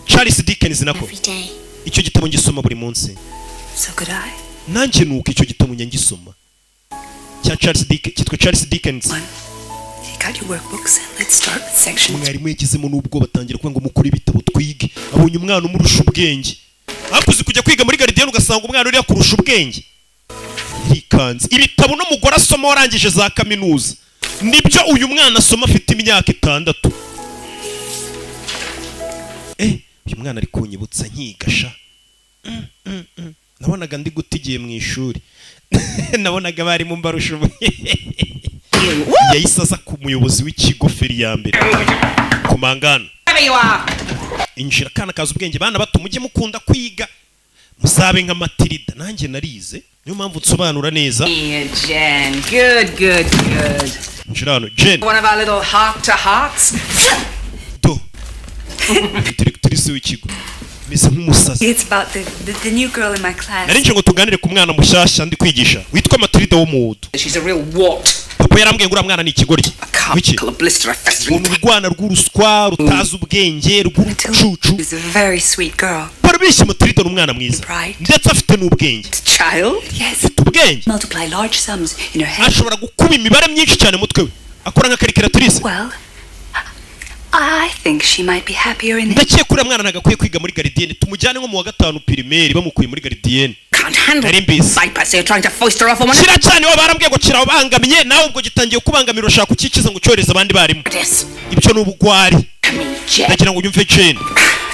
Charles Dickens nako. Every day. Icyo gitabo ngisoma buri munsi. So could I. Nanjye nuko icyo gitabo njya ngisoma cya Charles Dickens, cyitwa Charles Dickens. Take out your workbooks and let's start with section Mwarimu yagizemo n'ubwo batangira kuvuga ngo mukore ibitabo twige, abonye umwana umurusha ubwenge. Ariko uzi kujya kwiga muri gardienne ugasanga umwana uriya kurusha ubwenge? Yikanze ibitabo n'umugore asoma warangije za kaminuza, nibyo uyu mwana asoma afite imyaka 6. Uyu mwana ari kunyibutsa nkigasha. Nabonaga ndi guta igihe mu ishuri, nabonaga abarimu mbarusha yahise aza ku muyobozi w'ikigo feri ya mbere ku mangano. There you are. Injira. Akana kaza ubwenge. Bana bato, mujye mukunda kwiga, muzabe nka Matilda. Nanjye narize, niyo mpamvu nsobanura neza. Here, Jen. Good, good, good. Injira hano, Jen. One of our little heart to hearts. Do directrice w'ikigo meze nk'umusazi. It's about the new girl in my class. Nari nje ngo tuganire ku mwana mushyashya ndi kwigisha witwa Matilda wo muwudu. She's a real wart. Papa yarambwiye ngo uriya mwana ni ikigoryi. Wiki? A blister, a festering. Ngo ni urwana rw'uruswa rutazi ubwenge, rw'urucucu. She's a very sweet girl. Barabeshya, Matilda ni umwana mwiza, ndetse afite n'ubwenge. Child? Yes. Afite ubwenge. Multiply large sums in her head. Ashobora gukuba imibare myinshi cyane mu mutwe we, akora nka calculatrice. Well, I think she might be happier in the Ndakeka uriya mwana ntabwo akwiye kwiga muri gardienne, tumujyane nko mu wa gatanu primaire. Bamukuye muri gardienne. Can't handle Nari mbizi. Vipers. You're trying to foist her off on one Kira cyane wa barambwiye ngo kirabangamiye, nawe ubwo gitangiye kubangamira, urashaka kukikiza ngo ucyohereze abandi barimu. Ibyo ni ubugwari. Jen. Ndagira ngo unyumve, Jane.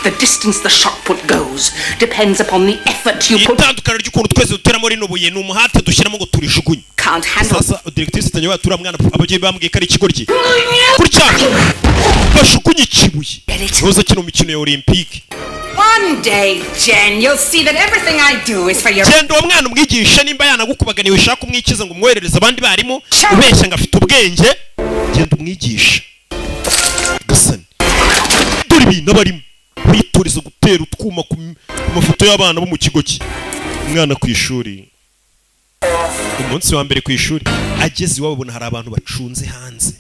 The distance the shot put goes depends upon the effort you put. Itandukaniro ry'ukuntu twese duteramo rino buye ni umuhate dushyiramo ngo turijugunye. Can't handle. Sasa directrice itangiye batura mwana, ababyeyi bambwiye ko ari ikigoryi. Gutya bashugunye ikibuye, ntuza kino mikino ya olympique. One day, Jen, you'll see that everything I do is for your. Genda uwo mwana umwigisha, nimba yanagukubaganiye ushaka umwikiza ngo umwoherereze abandi barimu ubeshya ngo afite ubwenge, genda umwigisha. Gasani, dore ibintu abarimo witoreza gutera utwuma ku mafoto y'abana bo mu kigo cye. Umwana ku ishuri, umunsi wa mbere ku ishuri, ageze iwabo abona hari abantu bacunze hanze.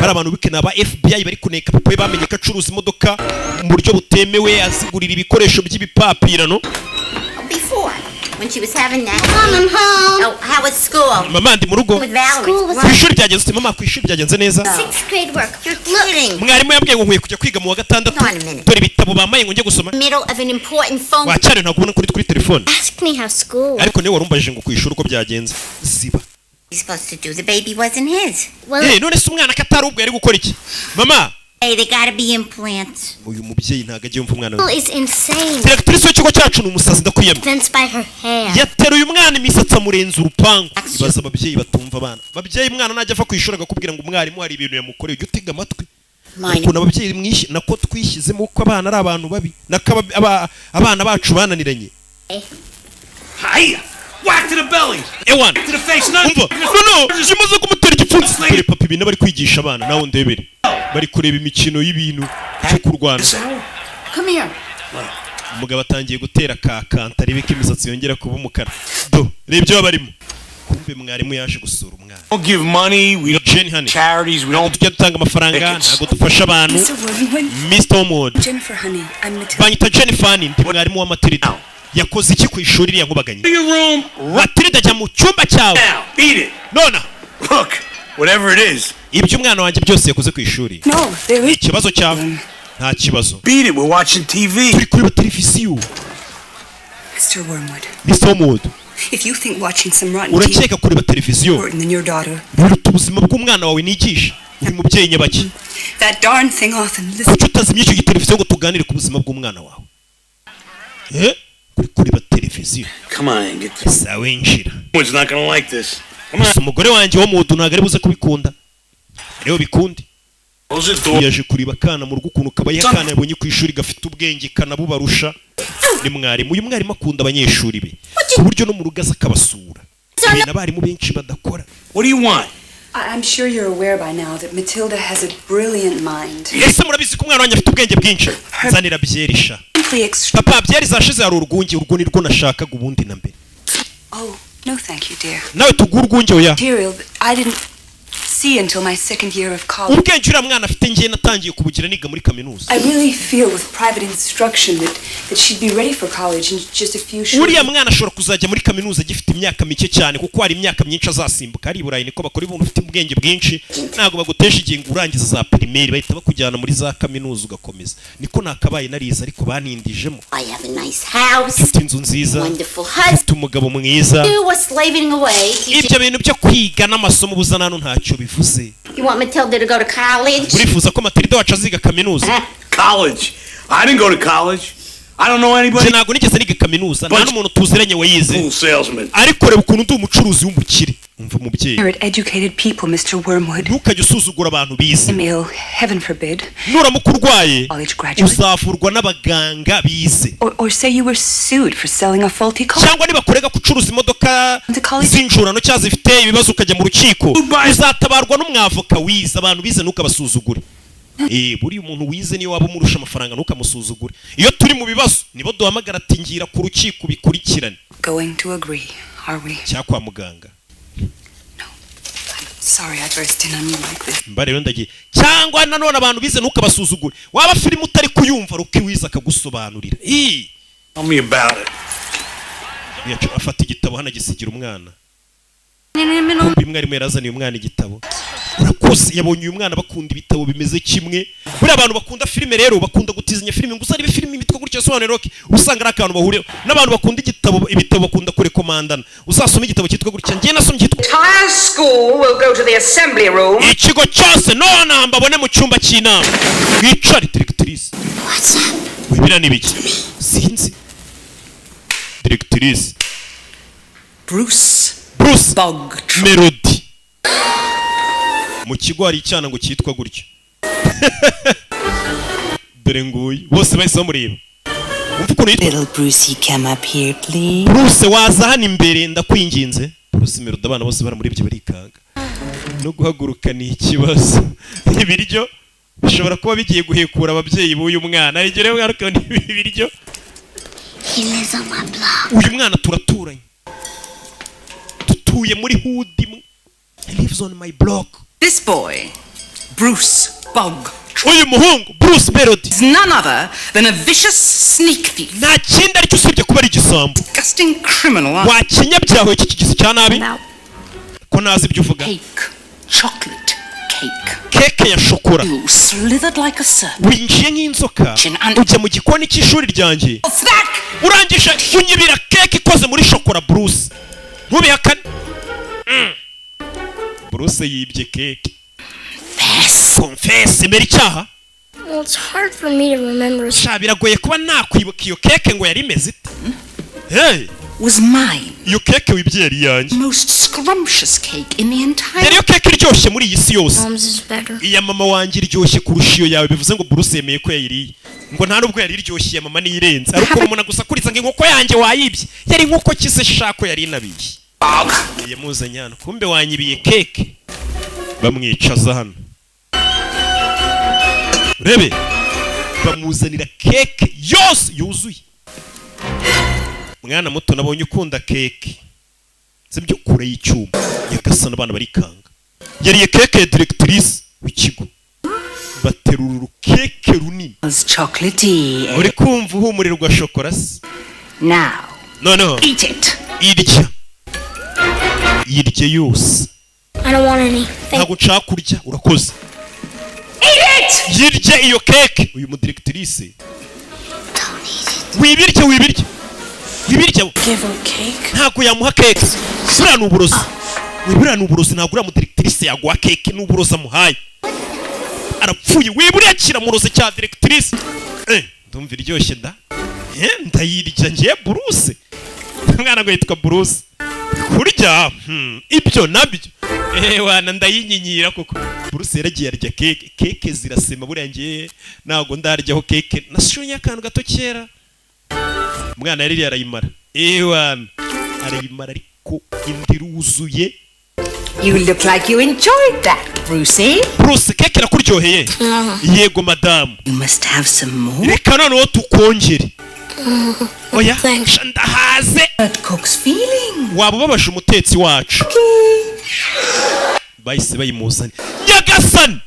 Bari abantu bike, ni aba FBI bari kuneka papa we. Bamenye ko acuruza imodoka mu buryo butemewe, azigurira ibikoresho by'ibipapirano. Before, when she was having that. Mom, I'm home. Oh, how was school? Mama, ndi mu rugo. With Valerie. School was- Ku ishuri byagenze ute, mama? Ku ishuri byagenze neza. Sixth grade work. You're kidding. Mwarimu yambwiye ngo nkwiye kujya kwiga mu wa gatandatu. Hold on a minute. Dore ibitabo bamaye ngo njye gusoma. Middle of an important phone. Wacyari ntabwo ubona kuri telefone. Ask me how school was. Ariko niwe warumbajije ngo ku ishuri uko byagenze. Ziba. He's supposed to do. The baby wasn't his. Well, Eh, none se umwana ko atari ubwo yari gukora iki, mama? Hey, they gotta be implants. Uyu mubyeyi ntabwo agiye yumva umwana we. school is insane. Directrice w'ikigo cyacu ni umusazi, ndakwiyamye. Fence by her hair. Yateruye umwana imisatsi amurenza urupangu. Ibaza ababyeyi batumva abana. Babyeyi, umwana najya ava ku ishuri akakubwira ngo umwarimu hari ibintu yamukoreye, ujye utega amatwi. Mine. Ukuntu ababyeyi nako twishyizemo ko abana ari abantu babi, nako abana bacu bananiranye. Hiya! Whack to the belly! Ewana. To the face! No! Umva, no, kimaze kumutera igipfunsi. Dore papa, ibintu bari kwigisha abana nawe ndebere, bari kureba imikino y'ibintu byo kurwana. Come here. Umugabo atangiye gutera ka kanta, arebe ko imisatsi yongera kuba umukara. Do reba ibyo baba barimo. Kumbe mwarimu yaje gusura umwana. Don't give money. We don't Jenny, honey. charities. We don't. Tujya dutanga amafaranga, ntabwo dufasha abantu. Mr. Wormwood? Mr. Wormwood. Jennifer, honey. I'm Matilda. Banyita Jennifer, ndi mwarimu wa Matilda. Yakoze iki ku ishuri iriya nkubaganye? To your room Matilda, jya mu cyumba cyawe. now. Beat it. Nona. Look, whatever it is, Ibyo umwana wanjye byose yakoze ku ishuri. No, there is. Ikibazo cyawe, nta kibazo. Beat it. We're watching TV. Turi kureba televiziyo. Mr. Wormwood, Mr. Wormwood, if you think watching some rotten TV is urakeka kureba televiziyo important than your daughter, biruta ubuzima bw'umwana wawe nigisha? Uri mubyeyi nyabaki? that darn thing off and listen. Kuki utazimya icyo giteleviziyo ngo tuganire ku buzima bw'umwana wawe? Eh, kuri kureba televiziyo. Come on, get this. Sawa, winjira. Someone's not gonna like this. Come on. Gusa umugore wanjye wo mudu ntabwo ari buze kubikunda. Rero bikunde. Close the door. Yaje kureba akana mu rugo ukuntu kabaye. Akana yabonye ku ishuri gafite ubwenge, kanabubarusha. Ni mwarimu. Uyu mwarimu akunda abanyeshuri be ku buryo no mu rugo aza akabasura, ibintu abarimu benshi badakora. What do you want? I'm sure you're aware by now that Matilda has a brilliant mind. Ese murabizi ko umwana wanjye afite ubwenge bwinshi? Nzanira byerisha. Simply extra. Papa, byeri zashize, hari urwunge. Urwo ni rwo nashakaga ubundi na mbere. Oh, no, thank you, dear. Nawe tuguhe urwunge? Oya. Material that I didn't see until my second year of college. Ubwenge uriya mwana afite, ngiye natangiye kubugira niga muri kaminuza. I really feel with private instruction that she'd be ready for college in just a few short Uriya mwana ashobora kuzajya muri kaminuza agifite imyaka mike cyane, kuko hari imyaka myinshi azasimbuka. Ari i Burayi niko bakora. Ibintu ufite ubwenge bwinshi, ntabwo bagutesha igihe ngo urangiza za primaire, bahita bakujyana muri za kaminuza ugakomeza. Niko nakabaye narize, ariko banindijemo. I have a nice house. Mfite inzu nziza. Wonderful husband. Mfite umugabo mwiza. You were slaving away. Ibyo bintu byo kwiga n'amasomo ubuzana hano ntacyo bivuze. You want Matilda to go to college? Urifuza ko Matilda wacu aziga kaminuza? College. I didn't go to college. I don't know anybody. Njye ntabwo nigeze niga kaminuza, nta n'umuntu tuziranye wayize. Cool salesman. Ariko reba ukuntu ndi umucuruzi w'umukire. Umva umubyeyi. You're at educated people, Mr. Wormwood. Ntukajye usuzugura abantu bize. I'm ill, heaven forbid. Nuramuka urwaye, College graduate. uzavurwa n'abaganga bize. Or say you were sued for selling a faulty car. Cyangwa nibakurega gucuruza imodoka z'injurano cyangwa zifite ibibazo, ukajya mu rukiko, uzatabarwa n'umwavoka wize. Abantu bize ntukabasuzugure. Eh, buriya umuntu wize niyo waba umurusha amafaranga ntukamusuzugure. Iyo turi mu bibazo nibo duhamagara ati: "Ngira ku rukiko bikurikirane." Going to agree, are we? Cyangwa kwa muganga. Sorry I burst in on you like this. Mba rero ndagiye. Cyangwa nanone abantu bize ntukabasuzugure. Waba filime utari kuyumva, ruki wize akagusobanurira. Ii. Tell me about it. Afata igitabo hano agisigira umwana. Kumbe mwarimu yarazaniye umwana igitabo. Urakoze. Yabonye uyu mwana bakunda ibitabo bimeze kimwe. Buriya abantu bakunda filime rero bakunda gutizanya filime, ngo uzarebe filime imitwe gutya yasobanuye Rocky, usanga ari akantu bahuriyeho n'abantu bakunda igitabo. Ibitabo bakunda kurekomandana, uzasoma igitabo cyitwa gutya, njye nasomye cyitwa Entire school will go to the assembly room. Ikigo cyose none mbabone mu cyumba cy'inama, mwicare. Directrice, wibira ni ibiki? Sinzi. Directrice. Bruce. Bruce Melody. Mu kigo hari icyana ngo cyitwa gutyo. Dore nguyu, bose bahise bamureba. Umva ukuntu yitwa. Little Brucey, come up here, please. Bruce, waza hano imbere, ndakwinginze. Bruce Melody, abana bose baramurebye barikanga, no guhaguruka ni ikibazo. Ibiryo bishobora kuba bigiye guhekura ababyeyi b'uyu mwana. Igihe rero mwana ukabona ibiryo. He lives on my block. Uyu mwana turaturanye, dutuye muri hood imwe. He lives on my block. This boy Bruce Bog Uyu muhungu Bruce Melody is none other than a vicious sneak thief. Nta kindi aricyo usibye kuba ari igisambo. Disgusting criminal. Wa kinyabyaha iki kigisi cya nabi ko ntazi ibyo uvuga. Cake. Chocolate cake. Keke ya shokora. You slithered like a serpent. Winjiye nk'inzoka ujya mu gikoni cy'ishuri ryanjye, Snack! urangije unyibira keke ikoze muri shokora. Bruce, ntubihakane. Bruce yibye keke. Confess, emera icyaha. Well, it's hard for me to remember. Sha, biragoye kuba nakwibuka iyo keke ngo yari imeze ite. Hey! Was mine. Iyo keke wibye yari iyanjye. Most scrumptious cake in the entire. Yari iyo keke iryoshye muri iyi si yose. Mom's is better. Iya mama wanjye iryoshye kurusha iyo yawe. Bivuze ngo Bruce yemeye ko yayiriye, ngo nta nubwo yari iryoshye, iya mama niyo irenze. Ariko umuntu agusakuriza ngo inkoko yanjye wayibye, yari inkoko kise shako yari inabiye. Yamuzanye hano, kumbe wanyibiye keke. Bamwicaza hano, urebe, bamuzanira keke yose yuzuye. Mwana muto, nabonye ukunda keke, sibyo? Kure y'icyuma, nyagasana, abana barikanga. Yariye keke ya directrice w'ikigo. Baterura urukeke runini. Chocolatey. Uri kumva uhumurirwa shokora se? Now, Noneho eat it. irya, yirye yose. I don't want any. Thank Ntabwo nshaka kurya, urakoze. Eat it! Yirye iyo keke. Uyu mudirectrice, wibirye, wibirye, wibirye. Give her cake. Ntabwo yamuha keke, buriya ni uburozi. Buriya ni uburozi, ntabwo uriya mudirectrice yaguha keke, ni uburozi amuhaye. Arapfuye. Wiburiya kiramurozi cya directrice. Ndumva iryoshye da. Ndayirya ngiye. Bruce, umwana ngo yitwa Bruce, kurya ibyo nabyo wana ndayinyinyira kuko Bruce yaragiye arya keke. Keke zirasema. Buriya ngiye ntabwo ndaryaho keke, nashonye akantu gato kera. Umwana yaririye arayimara. Wana arayimara, ariko inda iruzuye. You look like you enjoyed that, Brucey. Bruce, keke irakuryoheye? Yego madamu. You must have some more. Reka noneho tukongere. Oya sha, ndahaze. Cook's feeling. Waba ubabaje umutetsi wacu. Bahise bayimuzanye, nyagasani.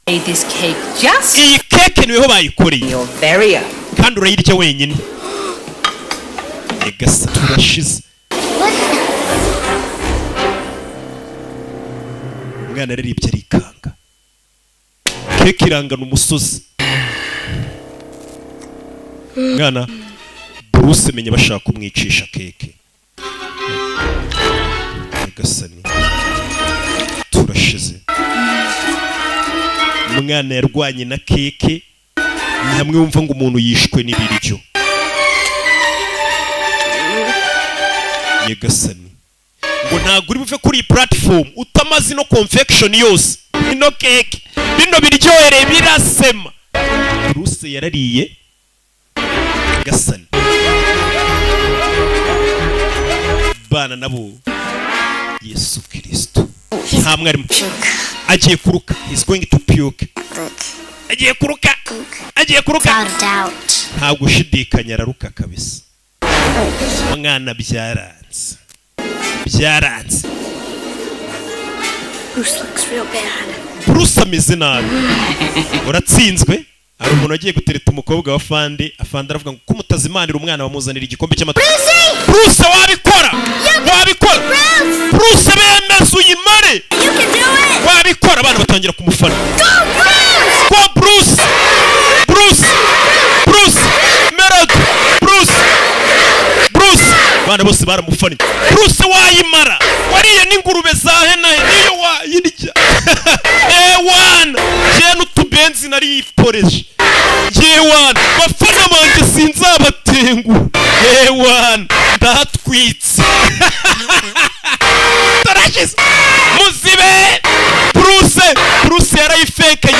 Made this cake just Iyi keke niweho bayikoreye. your very own. Kandi urayirya wenyine. Nyagasani, turashize. Umwana yararibye arikanga, keke irangana umusozi. Mwana Bruce, menya bashaka kumwicisha keke. Nyagasani, turashize. Umwana yarwanye na keke. Ni hamwe wumva ngo umuntu yishwe n'ibiryo. Nyagasani, ngo ntabwo uri buve kuri iyi platform utamaze ino confection yose, ino keke, bino biryohereye birasema. Bruce yarariye. Nyagasani, bana nabo, Yesu Kirisito, nta mwarimu. Agiye kuruka. He's going to puke. Agiye kuruka, agiye kuruka. Without a doubt. Nta gushidikanya, araruka kabisa. Umwana byaranze, byaranze. Bruce looks real bad. Bruce ameze nabi. Uratsinzwe. Hari umuntu wagiye gutereta umukobwa wa fande. Afande aravuga ngo ko mutazimanira umwana, bamuzanira igikombe cy'amata. Bruce, wabikora, wabikora Bruce, bemeze uyimare. You can do it! Wabikora. Abana batangira kumufana. Go, Bruce! Go Bruce, Bruce, Bruce Melody, Bruce, Bruce. Abana bose baramufannye. Bruce, wayimara, wariye n'ingurube za henahe niyo wayirya. Ewana, njye n'utubenzi nariyiporeje. Yewana, bafana banjye sinzabatenguha. Ewana, ndahatwitse, turashize. Muzibe Bruce. Bruce yarayifekanye.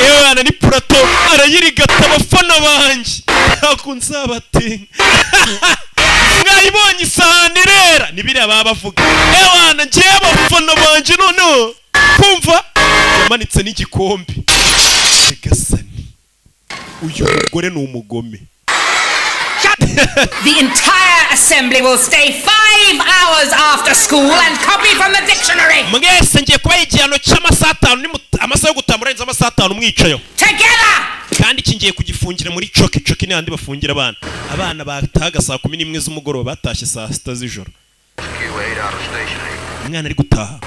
Ewana, ni purato arayirigata. Abafana banjye ntabwo nzabatenga. Mwayibonye isahani irera, ni biriya baba bavuga. Ewana, njyewe abafana banjye noneho kumva yamanitse n'igikombe. Nyagasani, uyu mugore ni umugome. Shut. The entire assembly will stay 5 hours after school and copy from the dictionary. Mwese ngiye kubaha igihano cy'amasaha 5, amasaha yo gutaha murenze amasaha 5 mwicayeho. Together! Kandi iki ngiye kugifungira muri coki. Coki ni handi bafungira abana. Abana batahaga saa 11 z'umugoroba, batashye saa 6 z'ijoro. Umwana ari gutaha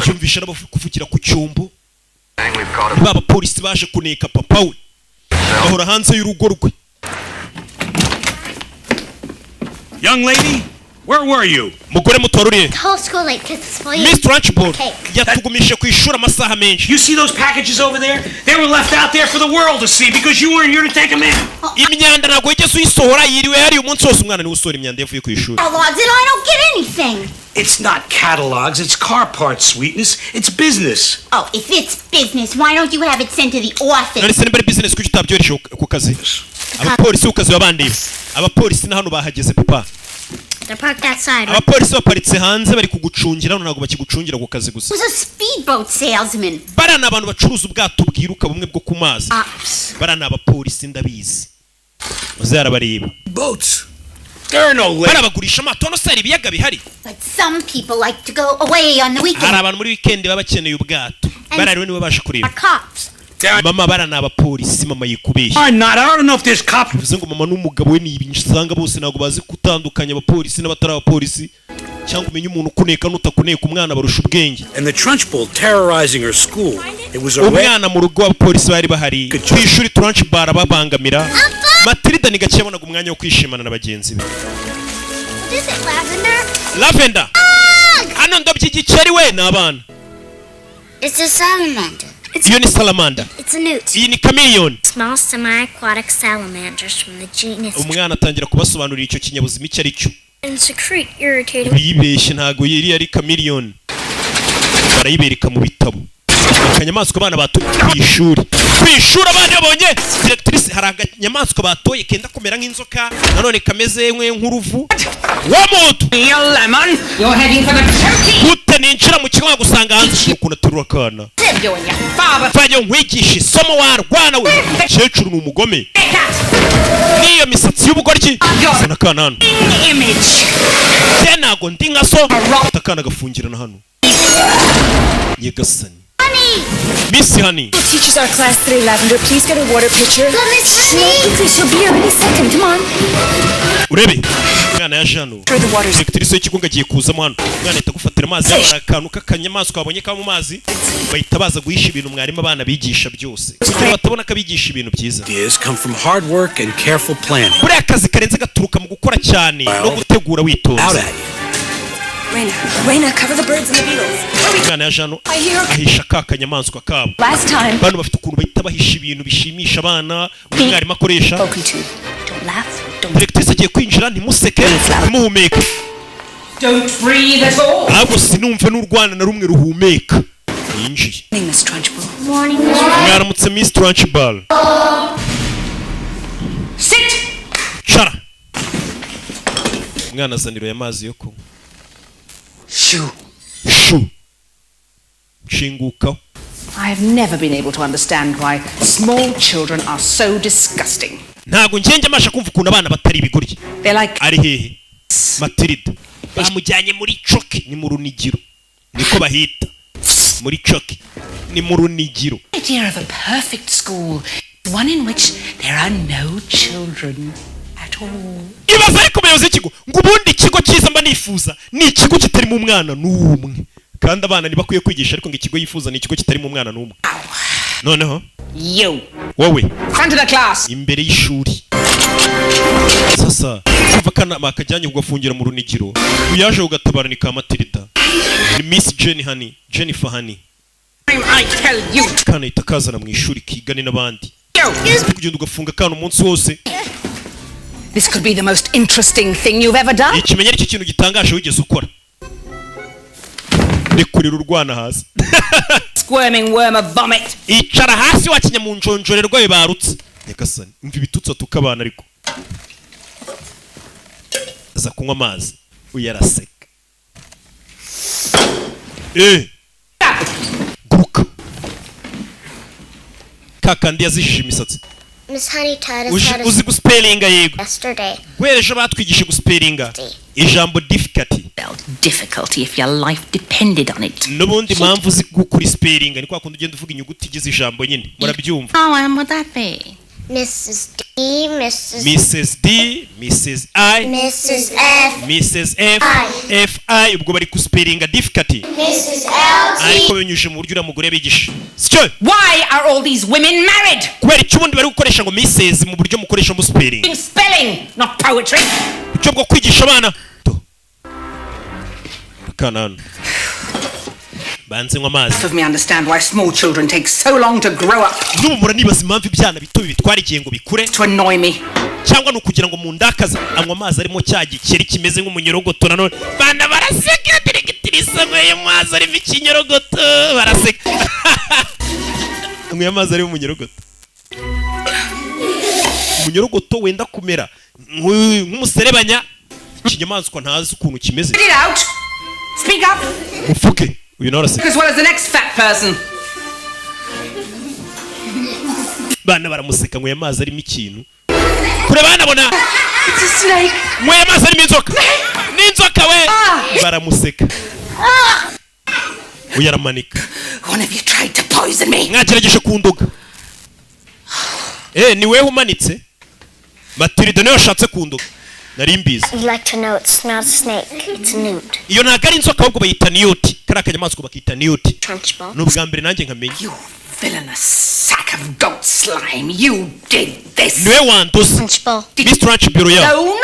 yumvisha kuvugira ku cyumbu. Ba bapolisi baje kuneka papa we, bahora hanze y'urugo rwe. Young lady, where were you? Mugore muto, waruriye? The whole school late because it's full Miss Trunchbull cake. yatugumishije ku ishuri amasaha menshi. You see those packages over there? They were left out there for the world to see because you weren't here to take them in. Imyanda ntabwo wigeze uyisohora, yiriwe hariya umunsi wose. Umwana niwe usohora imyanda yavuye ku ishuri. Catalogs and I don't get anything. It's not catalogs, it's car parts, sweetness. It's business. Oh, if it's business, why don't you have it sent to the office? None se nimba ari business, kuki utabyohereje ku kazi? Abapolisi ku kazi babandeba. Abapolisi na hano bahageze, papa. They're parked outside. Abapolisi baparitse hanze, bari kugucungira. Hano ntabwo bakigucungira ku kazi gusa. Who's a speedboat salesman? Bariya ni abantu bacuruza ubwato bwiruka, bumwe bwo ku mazi. Ops. Bariya ni abapolisi, ndabizi, maze yarabareba. Boats. There are no lakes. Bariya bagurisha amato. Hano se hari ibiyaga bihari? But some people like to go away on the Hari weekend. abantu muri weekend baba bakeneye ubwato. Bariya rero nibo baje kureba. Are cops. Mama, bariya ni abapolisi. Mama yikubeshya. I'm not. I don't know if there's cops. Bivuze ngo mama n'umugabo we ni ibintu usanga bose ntabwo bazi gutandukanya abapolisi n'abatari abapolisi, cyangwa umenye umuntu ukuneka n'utakuneka. Umwana barusha ubwenge. And the Trunchbull terrorizing her school. It was a red Umwana mu rugo abapolisi bari bahari, ku ishuri Trunchbull babangamira Matilda. Ni gake yabonaga umwanya wo kwishimana na bagenzi be. What is it, Lavender? Lavender, hano ndobye igikeri we. Ni abana. It's a salamander. Iyo ni salamander. It's a newt. Iyi ni chameleon. Small semi-aquatic salamanders from the genus Umwana atangira kubasobanurira icyo kinyabuzima icyo ari cyo. And secrete irritating. Bibeshye, ntabwo yari ari chameleon, barayibereka mu bitabo. Akanyamaswa abana batoye ku ishuri. Ku ishuri abana babonye directrice, hari akanyamaswa batoye kenda kumera nk'inzoka, nanone kameze nk'uruvu wa muntu. You lemon! You're heading for the chokey! Gute ninjira mu kigo nkagusanga hanze? Ukuntu aterura akana. You and your father. Mvajya nkwigisha isomo warwana we. Umukecuru ni umugome n'iyo misatsi y'ubugoryi. Zana akana hano. Image. Se ntago ndi nka so. Fata akana gafungirana hano. Nyagasani, Miss Honey. Teaches our class today, Lavender. Please get a water pitcher. But Miss Honey! Quickly, she'll be here any second. Come on. Urebe umwana yaje hano. Directrice y'ikigo ngo agiye kuzamo hano. Umwana ahita agufatira amazi. Hari akantu k'akanyamaswa babonye kaba mu mazi, bahita baza guhisha ibintu mwarimu abana bigisha byose, kugira batabona ko abigisha ibintu byiza. Ideas come from hard work and careful planning. Buriya akazi karenze gaturuka mu gukora cyane no gutegura Out witonze. at you. Raina, Raina, cover the birds and the beetles. Umwana yaje hano, I hear. ahisha ka kanyamaswa kabo. Last time. Bano bafite ukuntu bahita bahisha ibintu bishimisha abana umwarimu akoresha. Spoken to. Don't laugh. Don't. Directrice agiye kwinjira, ntimuseke, ntimuhumeke. Don't breathe at all. Ahubwo sinumve n'urwana na rumwe ruhumeka. Yinjiye. Morning, Miss Trunchbull. Morning, Miss Mwaramutse, Miss Trunchbull. Sit. Cara umwana azanira aya mazi yo kunywa. Shoo. Shu, nshingukaho. I have never been able to understand why small children are so disgusting. Ntabwo ngenge amasha kumva ukuntu abana batari ibigoryi. They're like Ari hehe Matilda? Bamujyanye muri coki, ni mu runigiro, niko bahita muri coki, ni mu runigiro. Idea of a perfect school, one in which there are no children at all. Ibaza ariko umuyobozi w'ikigo ngo ubundi ikigo cyiza mba nifuza ni ikigo kitarimo umwana n'umwe. Kandi abana ntibakwiye kwigisha, ariko ngo ikigo yifuza ni ikigo kitarimo umwana n'umwe. Noneho You. wowe. Front of the class. Imbere y'ishuri. Sasa kuva akanama kajyanye kugafungira mu runigiro, uyaje ugatabara ni ka Matilda, ni Miss Jenny Honey, Jennifer Honey. I tell you. Kana ahita kazana mu ishuri kigane n'abandi. You. Kugenda ugafunga akana umunsi wose. This could be the most interesting thing you've ever done. Ikimenya aricyo kintu gitangaje wigeze ukora. Rekurira urwana hasi. Squirming worm of vomit. Icara hasi wakinya mu njonjore rwayo barutse. Nyagasani, umva ibitutsi atuka abana. Ariko aza kunywa amazi, uyu araseka. Guruka kakandi yazishije imisatsi. Miss Honey taught us how to Uzi guspellinga? Yego. yesterday. Guhera ejo batwigishije guspellinga ijambo difficulty. Difficulty if your life depended on it. N'ubundi mpamvu uzi gukora spellinga ni kwa kundi ugenda uvuga inyuguti igize ijambo nyine, murabyumva. Oh, and would that be? Mrs. D, Mrs. Mrs D, Mrs I, Mrs. F, Mrs F, I. F I. Ubwo bari guspellinga difficulty, Mrs. L, T. ariko binyujije mu buryo uriya mugore yabigisha, sicyo? Why are all these women married? Kubera icyo ubundi bari gukoresha ngo Mrs mu buryo mukoresha mu spelling? Doing spelling, not poetry. Uburyo bwo kwigisha abana. To akana hano banze nywa amazi. Half of me understand why small children take so long to grow up. N'ubu muranibaza impamvu ibyana bito bitwara igihe ngo bikure. To annoy me. Cyangwa ni ukugira ngo mundakaze. Anywa amazi arimo cya gikeri kimeze nk'umunyorogoto. Nanone bana baraseka. Directrice anyweye amazi arimo ikinyorogoto, baraseka. Anyweye amazi arimo umunyorogoto, umunyorogoto wenda kumera nk'umuserebanya, ikinyamaswa ntazi ukuntu kimeze. Get it out. Speak up Mufuke. Uyu nawe araseka. as well as the next fat person. Bana baramuseka. Anyweye amazi arimo ikintu kure banabona. It's a snake. Nyweye amazi arimo inzoka, n'inzoka we. Baramuseka. Uyu aramanika. One of you tried to poison me. Mwagerageje kundoga. Eh, ni wewe umanitse. Matilda niwe washatse kundoga, nari mbizi. You'd like to know it's not a snake, it's a newt. Iyo ntabwo ari inzoka, ahubwo bayita newt. Kariya kanyamaswa bakita newt. Trunchbull. Ni ubwa mbere nanjye nkamenya. You villainous sack of goat slime. You did this. Niwe wandoze. Trunchbull. Miss Trunchbull yawe. Alone?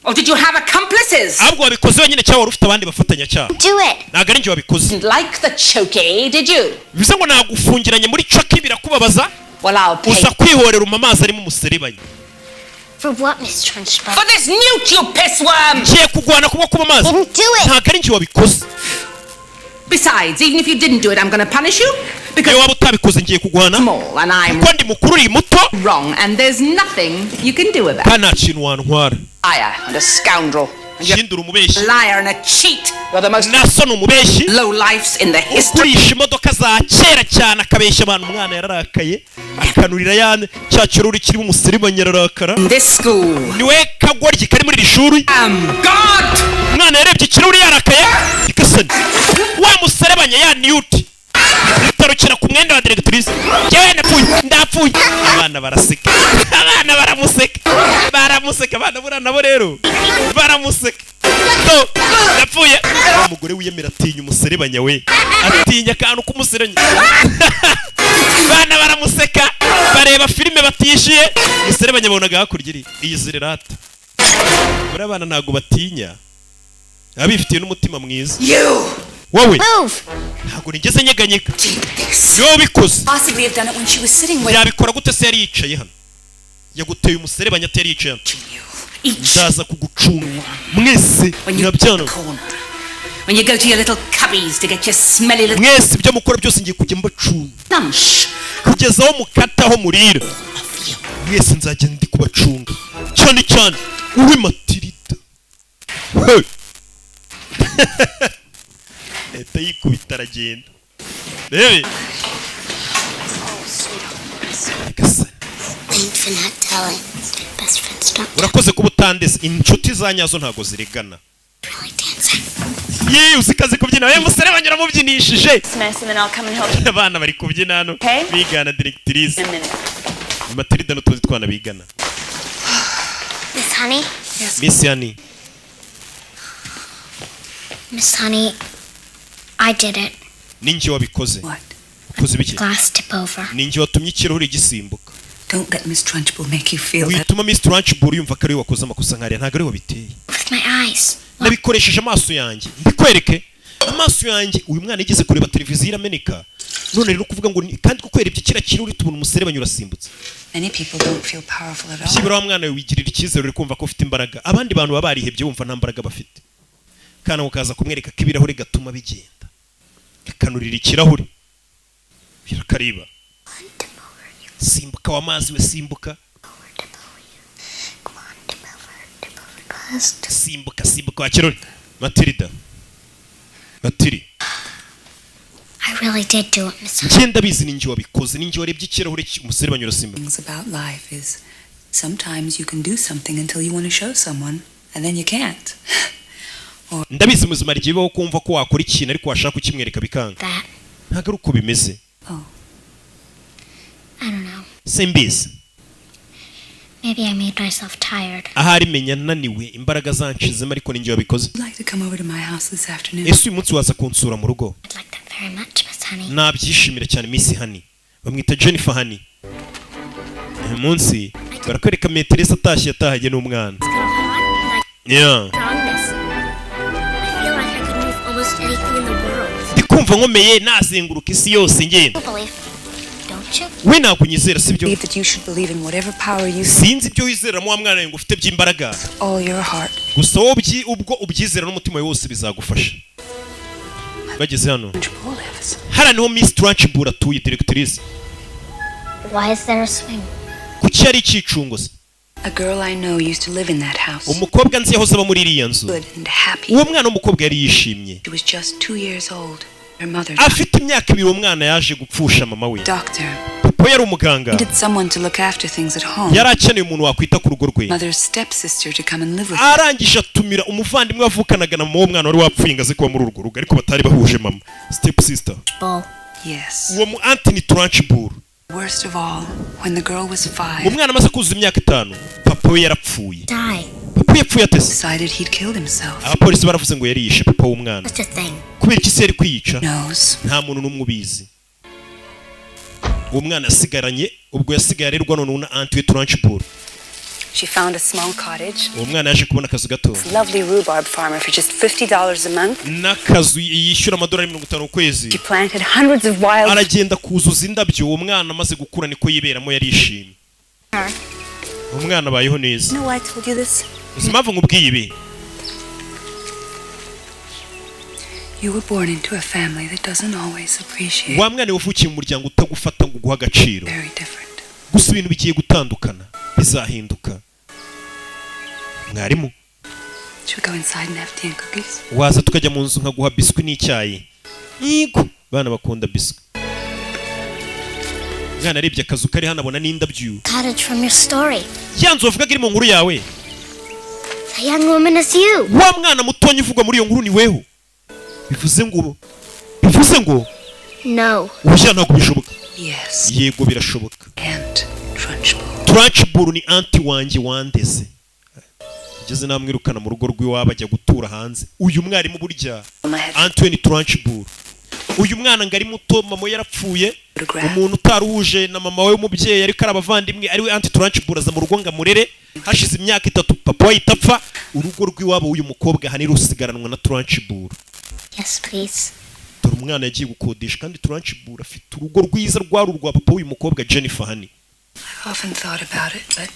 Or did you have accomplices? Ahubwo wabikoze wenyine cyangwa wari ufite abandi bafatanyacyaha? Do it. Ntabwo ari njye wabikoze. Didn't like the chokey, did you? Bivuze ngo nagufungiranye muri coki birakubabaza. Well, I'll pay. Uza kwihorera uma amazi arimo umuserebanya. For what, Miss Trunchbull? For this newt, you pissworm! Ngiye kugwana kuba kuba amazi. Didn't do it. Ntabwo ari njye wabikoze. Besides, even if you didn't do it, I'm going to punish you because Niyo waba utabikoze ngiye kuguhana, small and I'm kuko ndi mukuru, uri muto, wrong, and there's nothing you can do about it. kandi nta kintu wantwara. Liar and a scoundrel. And you're Ikindi uri umubeshyi. a liar and a cheat. You're the most Naso ni umubeshyi low lifes in the history. ugurisha imodoka za kera cyane, akabeshya abantu. Umwana yararakaye, akanurira ya cya kirahuri kirimo umuserebanya, ararakara. In this school. Niwe kagoryi kari muri iri shuri. Am God! Umwana yarebye ikirahuri yarakaye ikasani wa muserebanya ya newt itarukira ku mwenda wa directrice. Njyewe ndapfuye, ndapfuye. Abana baraseka, abana baramuseka, baramuseka. Abana buriya nabo rero baramuseka. To ndapfuye. Wa mugore wiyemera atinya umuserebanya, we atinya akantu k'umuserebanya. Abana baramuseka, bareba filime batishyuye. Umuserebanya babonaga hakurya iri iyi zirerata. Buriya abana ntabwo batinya, baba bifitiye n'umutima mwiza. You Wowe. Move. Ntabwo nigeze nyeganyega. did this. Ni wowe ubikoze. Possibly have done it when she was sitting with Yabikora gute se yari yicaye hano? Yaguteye umuserebanya atari yicaye hano. You. Each Ndaza kugucunga mwese. when you Mwabyana. corner. When you go to your little cubbies to get your smelly little Mwese ibyo mukora byose ngiye kujya mbacunga lunch. kugeza aho mukata aho murira. Of you. Mwese nzajya ndi kubacunga, cyane cyane uwe Matilda. Hey! Leta yikubita aragenda. Rebe. Nyagasani. Thanks for not telling. Best friends don't Urakoze kuba utandeze. Inshuti za nyazo ntabwo zirigana. really dancing. Yeee, uzi kazi kubyina we muserebanya, uramubyinishije. Mess, and then I'll come and help you Abana bari kubyina hano. Okay. Bigana directrice. in a minute. Matilda n'utundi twana bigana. Miss Honey? Miss Yani. Miss Honey, I did it. Ninjye wabikoze. What? Ukoze ibiki? Glass tip over. Ninjye watumye ikirahuri gisimbuka. Don't let Miss Trunchbull make you feel that. Wituma Miss Trunchbull yumva ko ariwe wakoze amakosa nkariya. Ntabwo ariwe wabiteye. With my eyes. Nabikoresheje amaso yanjye. Mbikwereke amaso yanjye. Uyu mwana yigeze kureba televiziyo irameneka, none rero kuvuga ngo kandi kuko yarebye kiriya kirahuri tubona umuserebanya urasimbutse. Many people don't feel powerful at all. Byibura wa mwana we wigirira icyizere, uri kumva ko ufite imbaraga. Abandi bantu baba barihebye, bumva nta mbaraga bafite. Kana ukaza kumwereka ko ibirahuri gatuma bigenda, kakanurira ikirahuri birakariba. Tip over. You Simbuka wa mazi we, simbuka. over, tip over you. Come on, tip over, tip over glass. Tip. Simbuka, simbuka wa kirahuri. Matilda, Matiri. I really did do it, Miss Honey. Njye ndabizi, ni njye wabikoze, ni njye warebye ikirahure umuserebanya urasimba. Things about life is sometimes you can do something until you want to show someone, and then you can't. Ndabizi, mu buzima rigiye bibaho kumva ko wakora ikintu, ariko washaka kukimwereka bikanga. That. Ntabwo ari uko bimeze. I don't know. Simbizi. Maybe I made myself tired. Ahari menya naniwe, imbaraga zanshizemo, ariko ni njye wabikoze. Would like to come over to my house this afternoon? Ese uyu munsi waza kunsura mu rugo? I'd like that very much, Miss Honey. Nabyishimira cyane, Miss Honey. Bamwita Jennifer Honey. Uyu munsi barakwereka maîtresse atashye, yatahanye n'umwana. It's kind of hot, and I strongness. I feel like I could move almost anything in the world. Ndi kumva nkomeye, nazenguruka isi yose ngenda. You believe, don't you? We ntabwo unyizera, sibyo? Believe that you should believe in whatever power you Sinzi ibyo wizeramo, wa mwana we, ngo ufite by'imbaraga. all your heart. Gusa wowe ubwo ubyizera n'umutima wawe wose, bizagufasha. Bageze hano, Trunchbull lives. hariya niho Miss Trunchbull atuye, directrice. Why is there a swing? Kuki ari icyicungo se? A girl I know used to live in that house. Umukobwa nzi yahoze aba muri iriya nzu. Good and happy. Uwo mwana w'umukobwa yari yishimye. She was just 2 years old. Her mother died. Afite imyaka 2, uwo mwana yaje gupfusha mama we. Doctor Papa we yari umuganga. needed someone to look after things at home. Yari akeneye umuntu wakwita ku rugo rwe. Mother's stepsister to come and live with her. Arangije atumira umuvandimwe wavukanaga na mama w'umwana wari wapfuye ngo aze kuba muri urwo rugo, ariko batari bahuje mama, step sister. Bull. Yes. Uwo mu Anthony Trunchbull. Worst of all, when the girl was 5, Umwana amaze kuzuza imyaka 5, papa we yarapfuye. Die. Papa we yapfuye atese? Decided he'd killed himself. Abapolisi baravuze ngo yariyishe, papa w'umwana. Such a thing. Kubera iki se yari kwiyica? Knows. Nta muntu n'umwe ubizi. Uwo mwana yasigaranye, ubwo yasigaye arerwa noneho na aunty we Trunchbull. She found a small cottage. Uwo mwana yaje kubona akazu gato. Lovely rhubarb farmer for just $50 a month. N'akazu yishyura amadolari 50 ku kwezi. She planted hundreds of wild Aragenda kuzuza indabyo. Uwo mwana amaze gukura niko yiberamo, yarishimye. Umwana abayeho neza. You know why I told you this? Uzi impamvu nkubwiye ibi? You were born into a family that doesn't always appreciate. Wa mwana wavukiye mu muryango utagufata ngo uguhe agaciro. Very different. Gusa ibintu bigiye gutandukana, bizahinduka, mwarimu. Should we go inside and have tea and cookies? Waza tukajya mu nzu nkaguha biswi n'icyayi? Yego, bana bakunda biswi. Umwana arebye akazu kari hano, abona n'indabyo. Cottage from your story. Ya nzu wavugaga iri mu nkuru yawe. The young woman is you. Wa mwana mutonya uvugwa muri iyo nkuru ni weho. Bivuze ngo No. Oya, ntabwo bishoboka. Yes. Yego, birashoboka. Aunt Trunchbull. Trunchbull ni aunty wanjye wandeze. Ngeze namwirukana mu rugo rw'iwabo, ajya gutura hanze. Uyu mwarimu burya Anthony Trunchbull, uyu mwana ngo ari muto mama we yarapfuye. Umuntu utaruhuje na mama we w'umubyeyi, ariko ari abavandimwe, ariwe Aunty Trunchbull, aza mu rugo ngo amurere. Hashize imyaka 3 papa we ahita apfa. Urugo rw'iwabo w'uyu mukobwa ahanini rusigaranwa na Trunchbull. Yes, please. Dore umwana yagiye gukodesha, kandi Trunchbull afite urugo rwiza rwari urwa papa w'uyu mukobwa Jennifer Honey. I've often thought about it, but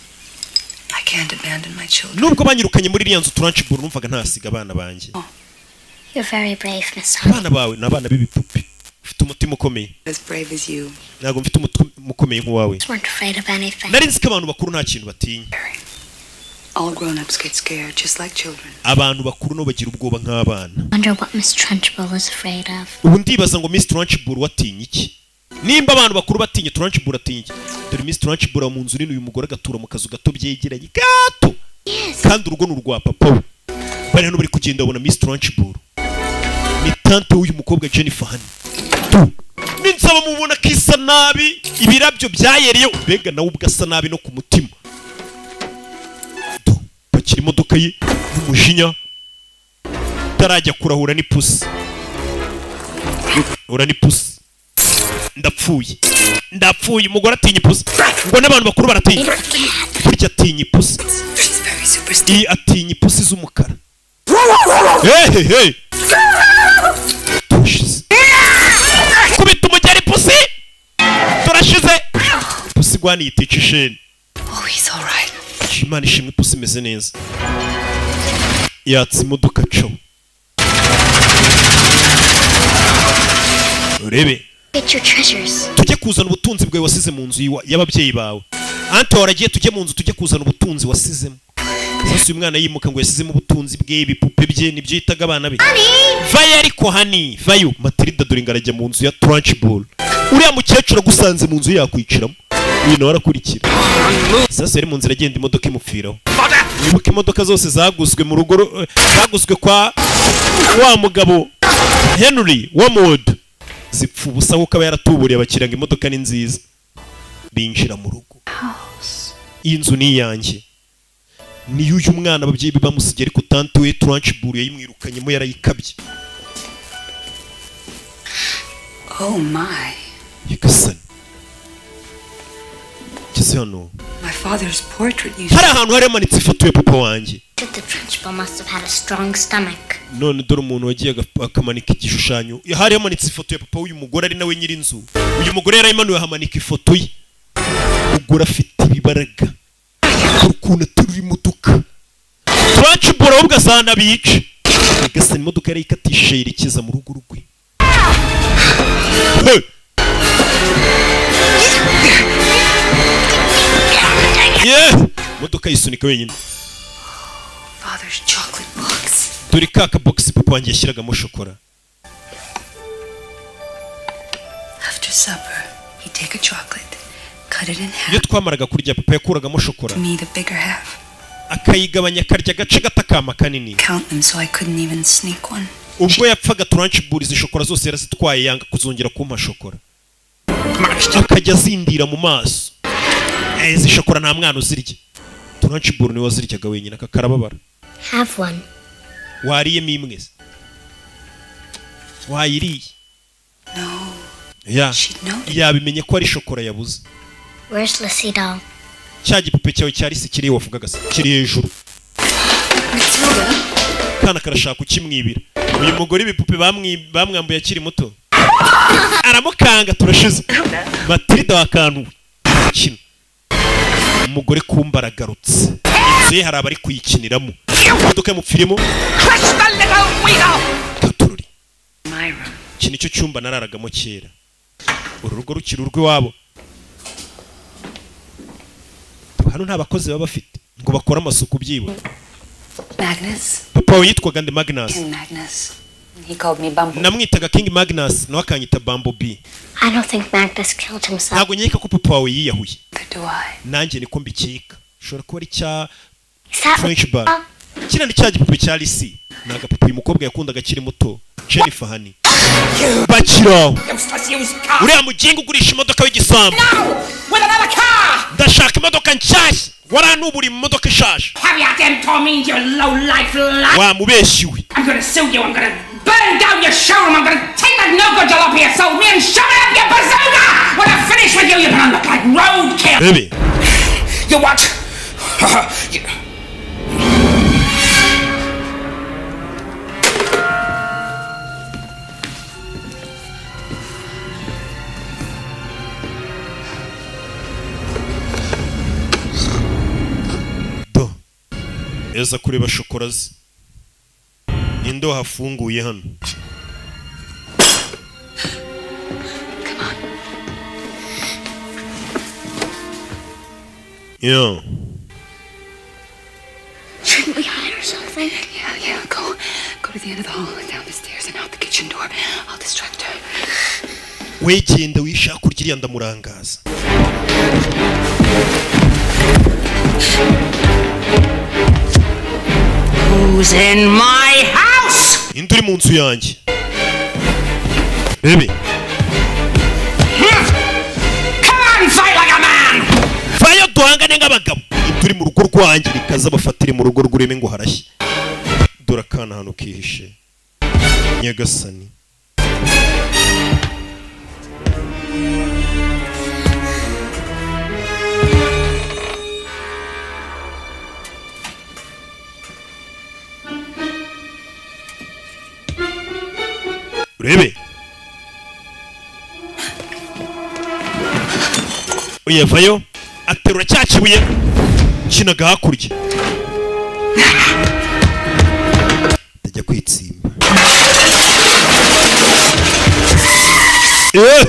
I can't abandon my children. Nubwo banyirukanye muri iriya nzu, Trunchbull, numvaga ntasiga abana banjye. You're very brave, Miss Honey. Abana bawe ni abana b'ibipupe, ufite umutima ukomeye. As brave as you. Ntabwo mfite umutima ukomeye nk'uwawe. Weren't afraid of anything. Nari nzi ko abantu bakuru nta kintu batinya. All grown-ups get scared, just like children. Abantu bakuru nabo bagira ubwoba nk'abana. Wonder what Miss Trunchbull is afraid of. Ubu ndibaza ngo Miss Trunchbull watinya iki? Nimba abantu bakuru batinya, Trunchbull atinya iki? Dore Miss Trunchbull aba mu nzu nini, uyu mugore agatura mu kazu gato byegeranye gato, kandi urugo ni urwa papa we. Bari hano bari kugenda, babona Miss Trunchbull, ni tante w'uyu mukobwa Jennifer Honey. Tu ninsaba mubona ko isa nabi, ibirabyo byayereye, mbega nawe ubwo asa nabi no ku mutima. Tu pakira imodoka ye n'umujinya, utarajya kurahura n'ipusi, ura n'ipusi. Ndapfuye, ndapfuye! Umugore atinya ipusi, ngo n'abantu bakuru baratinya. Burya atinya ipusi. She's very superstitious. Iyi atinya ipusi z'umukara. Hehehe, turashize! Kubita umugeri ipusi, turashize! Ipusi igwana yitica isheni. Oh, he's all right. Imana ishimwe, ipusi imeze neza. Yatsa imodoka, co urebe. Get your treasures. Tujye kuzana ubutunzi bwawe wasize mu nzu y'ababyeyi bawe. Aunty waragiye, tujye mu nzu, tujye kuzana ubutunzi wasizemo. Sasa uyu mwana yimuka ngo yasizemo ubutunzi bwe, ibipupe bye, nibyo yitaga abana be. Vayo ariko, honey, vayo. Matilda dore ngo arajya mu nzu ya Trunchbull. Uriya mukecuru agusanze mu nzu yakwiciramo. Uyu nawe arakurikira. Sasa yari mu nzira agenda, imodoka imupfiraho. Wibuke imodoka zose zaguzwe mu rugo zaguzwe kwa wa mugabo Henry Wormwood zipfa ubusa, kuko aba yaratuburiye abakiriya ngo imodoka ni nziza. Binjira mu rugo. Iyi nzu ni iyanjye, ni y'uyu mwana. Ababyeyi be bamusigiye, ariko tante we Trunchbull yayimwirukanyemo, yarayikabye. Oh my. Nyagasani, ngeze hano. My father's portrait used Hari ahantu hari hamanitse ifoto ya papa wanjye. The Trunchbull must have had a strong stomach. None dore umuntu wagiye akamanika igishushanyo. Hari hamanitse ifoto ya papa w'uyu mugore, ari nawe nyir'inzu. Uyu mugore yarayimanuye, ahamanika ifoto ye. Umugore afite ibibaraga, dore ukuntu aterura imodoka. Trunchbull ahubwo azanabica. Nyagasani, imodoka yarayikatishije yerekeza mu rugo rwe. Hey! Yeah! Imodoka yisunika wenyine. Father's chocolate box. Dore ka kabogisi papa wanjye yashyiragamo shokora. After supper, he'd take a chocolate, cut it in half. Iyo twamaraga kurya, papa yakuragamo shokora, To me, the bigger half. akayigabanya, akarya agace gato, akama kanini. Count them so I couldn't even sneak one. Ubwo yapfaga, Trunchbull izi shokora zose yarazitwaye, yanga kuzongera kumpa shokora, akajya azindira mu maso. Izi shokora nta mwana uzirya. Trunchbull niwe waziryaga wenyine. Aka karababara. Have one. Wariyemo imwe se? Wayiriye? No. Ya, yabimenye ko ari shokora yabuze. Where's Lissy doll? Cya gipupe cyawe cyari se kiriya wavugaga se kiri hejuru? Matilda. Kana karashaka kukimwibira. Uyu mugore ibipupe bamwambuye akiri muto, aramukanga. Turashize. Matilda wakantuwe kino umugore kumba aragarutse. Inzu ye hari abari kuyikiniramo. Imodoka yamupfiremo. Crush the little weasel! Katururi. My room. Iki nicyo cyumba nararagamo kera, uru rugo rukiri urw'iwabo. Hano nta bakozi baba bafite ngo bakore amasuku byibura. Magnus. Papa we yitwaga nde? Magnus. King Magnus. He called me Bumble. Namwitaga King Magnus, nawe akanyita Bumblebee. I don't think Magnus killed himself. Ntabwo nkeka ko papa wawe yiyahuye. Do I? Nanjye niko mbikeka, ushobora kuba ari cya Is that French bar. Kiriya ni cya gipupe cya Lisi, ni agapupe uyu mukobwa yakundaga akiri muto, Jennifer Honey. Bakiraho. Useless used car! Uriya muginga ugurisha imodoka w'igisambo. Now! With another car! Ndashaka imodoka nshyashya, waranuburiye mu modoka ishaje. Have you them torment, you low-life lie! Wamubeshyiwe. I'm gonna sue you! I'm gonna burn down your showroom! I'm gonna take that no-good jalopy you sold me and shove it up your bazooka! When I finish with you, you're gonna look like roadkill! Bebe. You what? You... Do eza kureba shokora ze. Ninde wahafunguye hano? Yeah. Shouldn't we hide or something? Yeah. Go to the end of the hall, down the stairs, and out the kitchen door. I'll distract her. Wegenda wishaka kurya iriya, ndamurangaza. Who's in my house? Inde uri mu nzu yanjye, bebe? Come on, fight like a man! Vayo duhangane nk'abagabo. Inde uri mu rugo rwanjye? Rikaza bafatire mu rugo rw'ureme ngo harashye. Dore akana hano kihishe. Nyagasani. Urebe uyavayo, aterura cya kibuye kinaga hakurya, atajya kwitsimba. Eh!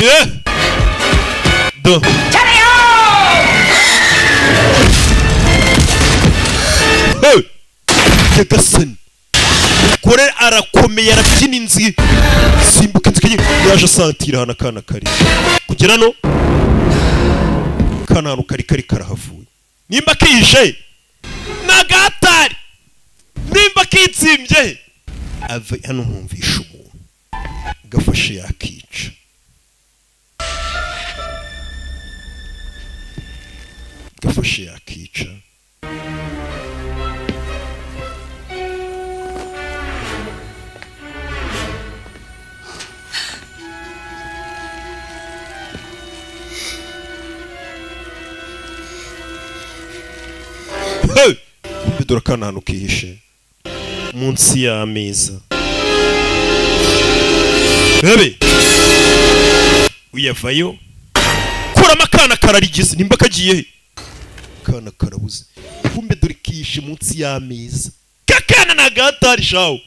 Yeah. Do. Hey! Nyagasani, umugore arakomeye, arabyina inzu, simbuka inzu yaje asatira ahantu akana kari kugera hano. Akana ahantu kari karahavuye. Nimba kihishe nagatari, nimba kitsimbye ave hano. Nkumvisha umuntu gafashe yakica. Gafashe yakica. Hey! Kumbe dore akana ahantu kihishe munsi y'ameza. Bebe uyavayo, kuramo akana, kararigize. Nimba kagiye he? Akana karabuze. Kumbe dore kihishe munsi y'ameza. Kakana ni agatari shawo.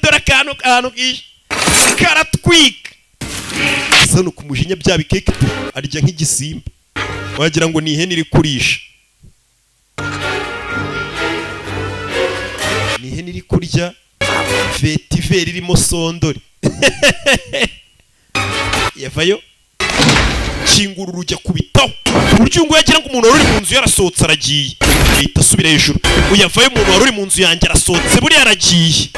Dore akantu ahantu kihishe karatwika. Asa no kumujinya bya bikeke arya nk'igisimba, wagira ngo ni ihene iri kurisha, ni ihene iri kurya vetiveri irimo sondori. Yavayo, kingura urugi, akubitaho uburyo ngo yagira ngo umuntu wari uri mu nzu yarasohotse aragiye, ahita asubira hejuru. Uyavayo, umuntu wari uri mu nzu yanjye arasohotse, buriya aragiye.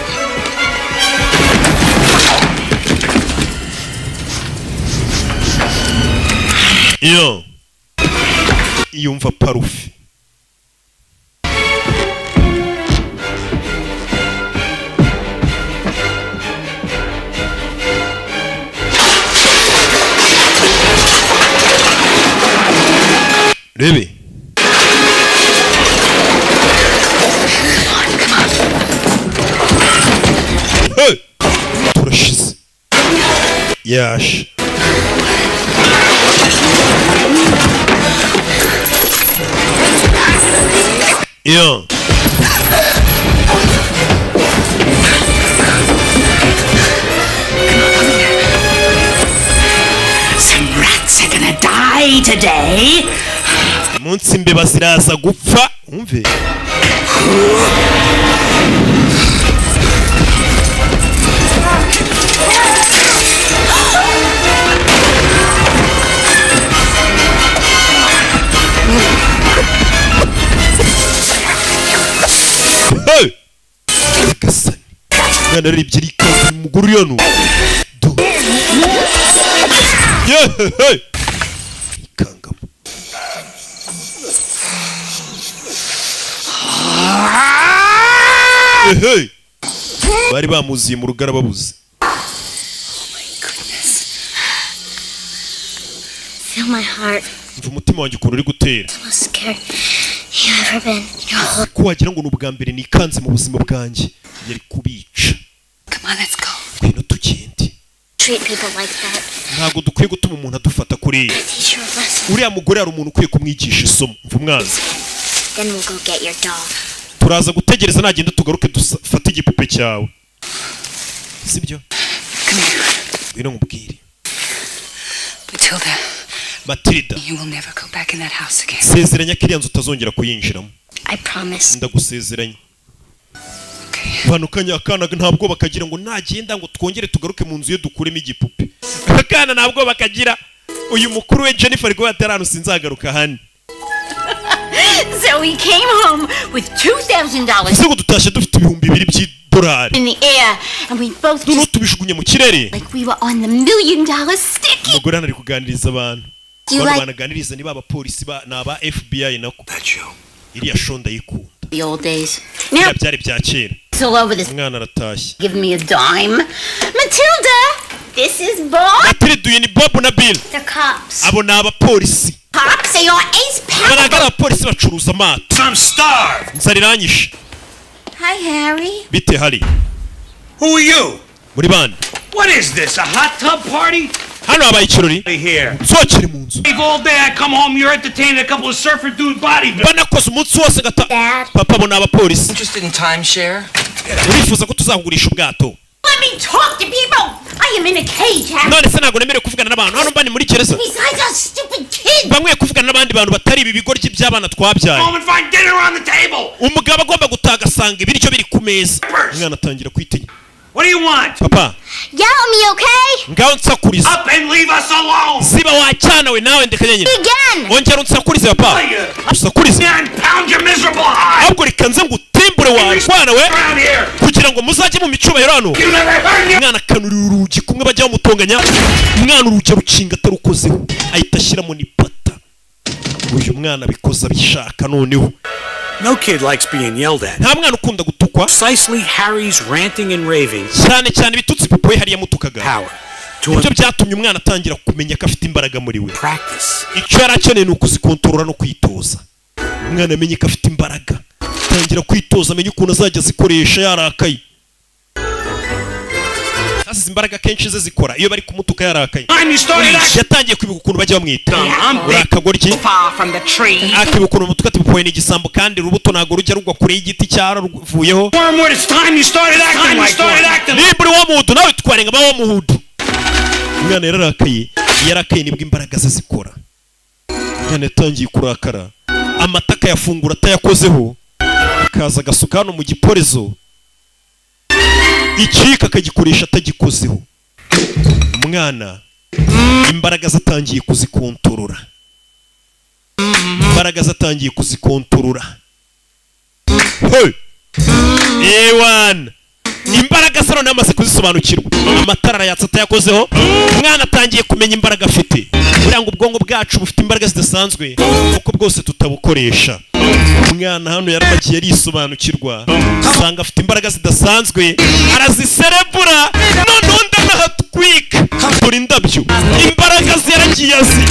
Iyo yumva parufe. Rebe. Hey! Turashize, yaje. Iyo Some rats are gonna die today. Munsi imbeba ziraza gupfa, umve. Hey! Nyagasani, umwana ararebye arikanga. Umugore uri hano do yehehe ikangamo. Ehe, bari bamuziye mu rugo arababuze. Feel my heart. Mva umutima wanjye ukuntu uri gutera. The most scared you ever been in your whole Ko wagira ngo ni ubwa mbere nikanze mu buzima bwanjye. Yari kubica. Come on, let's go. Ngwino tugende. Treat people like that. Ntabwo dukwiye gutuma umuntu adufata kuriya. Teach her a lesson. Uriya mugore, hari umuntu ukwiye kumwigisha isomo. Mva umwanzi. Then we'll go get your doll. Turaza gutegereza nagenda, tugaruke dufate igipupe cyawe, sibyo? Come here. Ngwino nkubwire. Matilda, Matilda, you will never go back in that house again. Sezeranya ko iriya nzu utazongera kuyinjiramo. I promise. Ndagusezeranya. Bano kanya akana ntabwo bakagira ngo nagenda ngo twongere tugaruke mu nzu ye dukuremo igipupe. Aka kana ntabwo bakagira. Uyu mukuru we Jennifer ari kuba ataranu, sinzagaruka hano. So we came home with $2,000 Ese ngo dutashye dufite 2000 by'idolari in the air, and we both noneho just tubijugunye mu kirere like we were on the million dollar sticky. Umugore hano ari kuganiriza abantu. You Bano like banaganiriza ni ba bapolisi ba ni aba FBI nako. Iriya show ndayikunda. the old days. Now Biriya byari bya kera. it's all over this. Umwana aratashye. Give me a dime. Matilda, this is Bob. Matilda, uyu ni Bob na Bill. They're cops. Abo ni abapolisi. Cops, they are ace Aba ntabwo ari abapolisi bacuruza amato. I'm starved. Inzara iranyishe. Hi, Harry. Bite, Harry? Who are you? Muri bande? What is this? A hot tub party? Hano habaye ikirori. Here. Nsohokere mu nzu. Leave all day, I come home, you're entertaining a couple of surfer dude bodybuilders. Banakoze umunsi wose gata. Dad. Papa, abo ni abapolisi. Interested in timeshare? Urifuza ko tuzakugurisha ubwato? Let me talk to people. I I am in a cage, Harry. None se ntabwo nemerewe kuvugana n'abantu hano? Mba ni muri gereza? Besides us stupid kids. Bamwe kuvugana n'abandi bantu batari ibi bigoryi by'abana twabyaye. Home and find dinner on the table. Umugabo agomba gutaha agasanga ibiryo biri ku meza. Umwana atangira kwitinya. What do you want? Papa. Yell at me, okay? Ngaho nsakuriza. Up and leave us alone. Ziba wacyana we nawe, ndeka nyine. Again. Ongera unsakurize papa, usakurize. And pound your miserable eye. Ahubwo reka nze ngutimbure wa mwana we. Around here. Kugira ngo muzajye mu micubahiro hano. You never heard you. Umwana akanurira urugi kumwe bajya bamutonganya. Umwana urugi arukinga atarukozeho, ahita ashyiramo n'ipata. Uyu mwana abikoze abishaka noneho. No kid likes being yelled at. Nta mwana ukunda gutukwa. Precisely Harry's ranting and raving. Cyane cyane ibitutsi papa we hariya yamutukaga. Power. To Nibyo byatumye umwana atangira kumenya ko afite imbaraga muri we. practice. Icyo yari akeneye ni ukuzikontorora no kwitoza. Umwana amenye ko afite imbaraga, atangira kwitoza, amenye ukuntu azajya azikoresha yarakaye. Sasa izi imbaraga kenshi ze zikora iyo bari kumutuka yarakaye. Time you started acting. Yatangiye kwibuka ukuntu bajya bamwita uri akagoryi. Far from the tree. Akibuka ukuntu bamutuka ati papa we ni igisambo, kandi urubuto ntabwo rujya rugwa kure y'igiti cyaravuyeho. Wormwood, it's time you started acting like started acting. Nimba uri wormwood nawe twarenga ba wormwood. Umwana yararakaye. Iyo yarakaye nibwo imbaraga ze zikora. Umwana yatangiye kurakara, amata akayafungura atayakozeho, akaza agasuka hano mu giporezo, ikiyiko akagikoresha atagikozeho. Umwana imbaraga ze atangiye kuzikontorora, imbaraga ze atangiye kuzikontorora. Hey! Ewana, imbaraga se noneho amaze kuzisobanukirwa. Amatara arayatsa atayakozeho. Umwana atangiye kumenya imbaraga afite. Buriya ngo ubwonko bwacu bufite imbaraga zidasanzwe kuko bwose tutabukoresha. Umwana hano yaramagiye arisobanukirwa, usanga afite imbaraga zidasanzwe, araziserebura. Noneho ndanahatwika, dore indabyo. Imbaraga ze yaragiye azi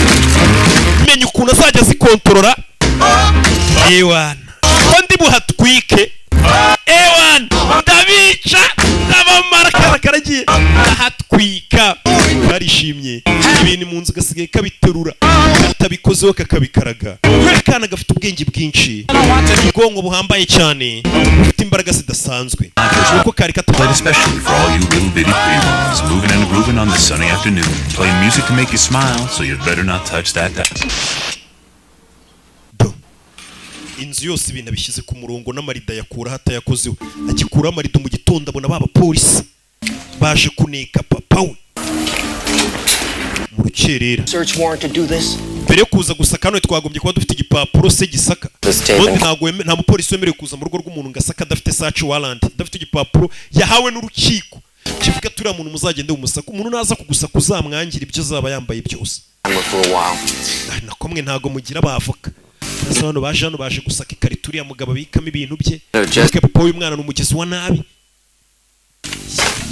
menya ukuntu azajya azikontorora. Ewana, ko ndi buhatwike, ewana, ndabica, ndabamara. Akana karagiye ahatwika, karishimye. Ibintu mu nzu gasigaye kabiterura katabikozeho, kakabikaraga. Akana gafite ubwenge bwinshi, ubwonko buhambaye cyane, bufite imbaraga zidasanzwe kuko kari Played kata. especially for all you little bitty pretty ones, moving and grooving on this sunny afternoon, playing music to make you smile, so you'd better not touch that dial. Do. Inzu yose ibintu abishyize ku murongo, n'amarido ayakuraho atayakozeho. Agikuraho amarido mu gitondo, abona ba bapolisi baje kuneka papa we mu rukerera. Search warrant to do this? Mbere yo kuza gusaka hano twagombye kuba dufite igipapuro se gisaka. This tape. Ubundi ntabwo nta mupolisi wemerewe kuza mu rugo rw'umuntu ngo asake adafite search warrant, adafite igipapuro yahawe n'urukiko kivuga turiya muntu muzagende mumusaka. Umuntu naza kugusaka uzamwangira ibyo azaba yambaye byose. For a while. Ah, nako mwe ntabwo mugira abavoka. Sasa hano baje, hano baje gusaka ikarito uriya mugabo abikamo ibintu bye. No, just- Ariko papa w'uyu mwana ni umugizi wa nabi,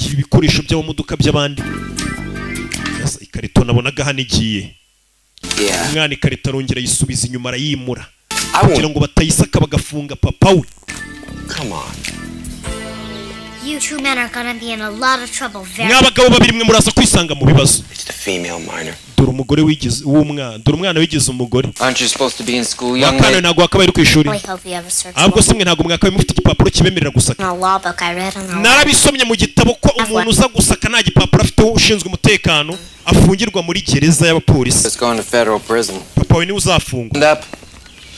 yiba ibikoresho by'amamodoka by'abandi. Sasa ikarito nabonaga hano igiye. Umwana ikarito arongera ayisubiza inyuma, arayimura kugira ngo batayisaka bagafunga papa we. Come on. You two men are gonna be in a lot of trouble very Mwa bagabo babiri mwe, muraza kwisanga mu bibazo. It's the female minor. Dore umugore wigize w'umwana, dore umwana wigize umugore. Aren't you supposed to be in school, young Wakana lady? ntabwo wakabaye uri ku ishuri? I hope you have a search Ahubwo se mwe ntabwo mwakabaye mufite igipapuro kibemerera gusaka? In a law book I read on the Narabisomye mu gitabo ko umuntu uza gusaka nta gipapuro afite ushinzwe umutekano afungirwa muri gereza y'abapolisi. Let's go into federal prison. Papa wawe niwe uzafungwa. End up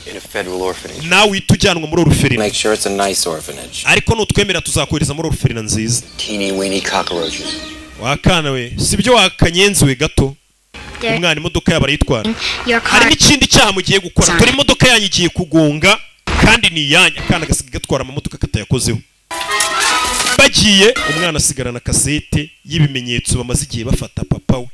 In a federal orphanage. Nawe uhita ujyanwa muri orphelinat. Make sure it's a nice orphanage. Ariko nutwemera tuzakohereza muri orphelinat nziza. Teeny weeny cockroaches. Wakana we, sibyo wakanyenzi gato? There- Umwana imodoka yabo arayitwara. Your car. Hari n'ikindi cyaha mugiye gukora. Dore imodoka yanyu igiye kugonga kandi ni iyanyu. Akana gasigaye gatwara amamodoka katayakozeho. Bagiye, umwana asigarana kasete y'ibimenyetso bamaze igihe bafata papa we,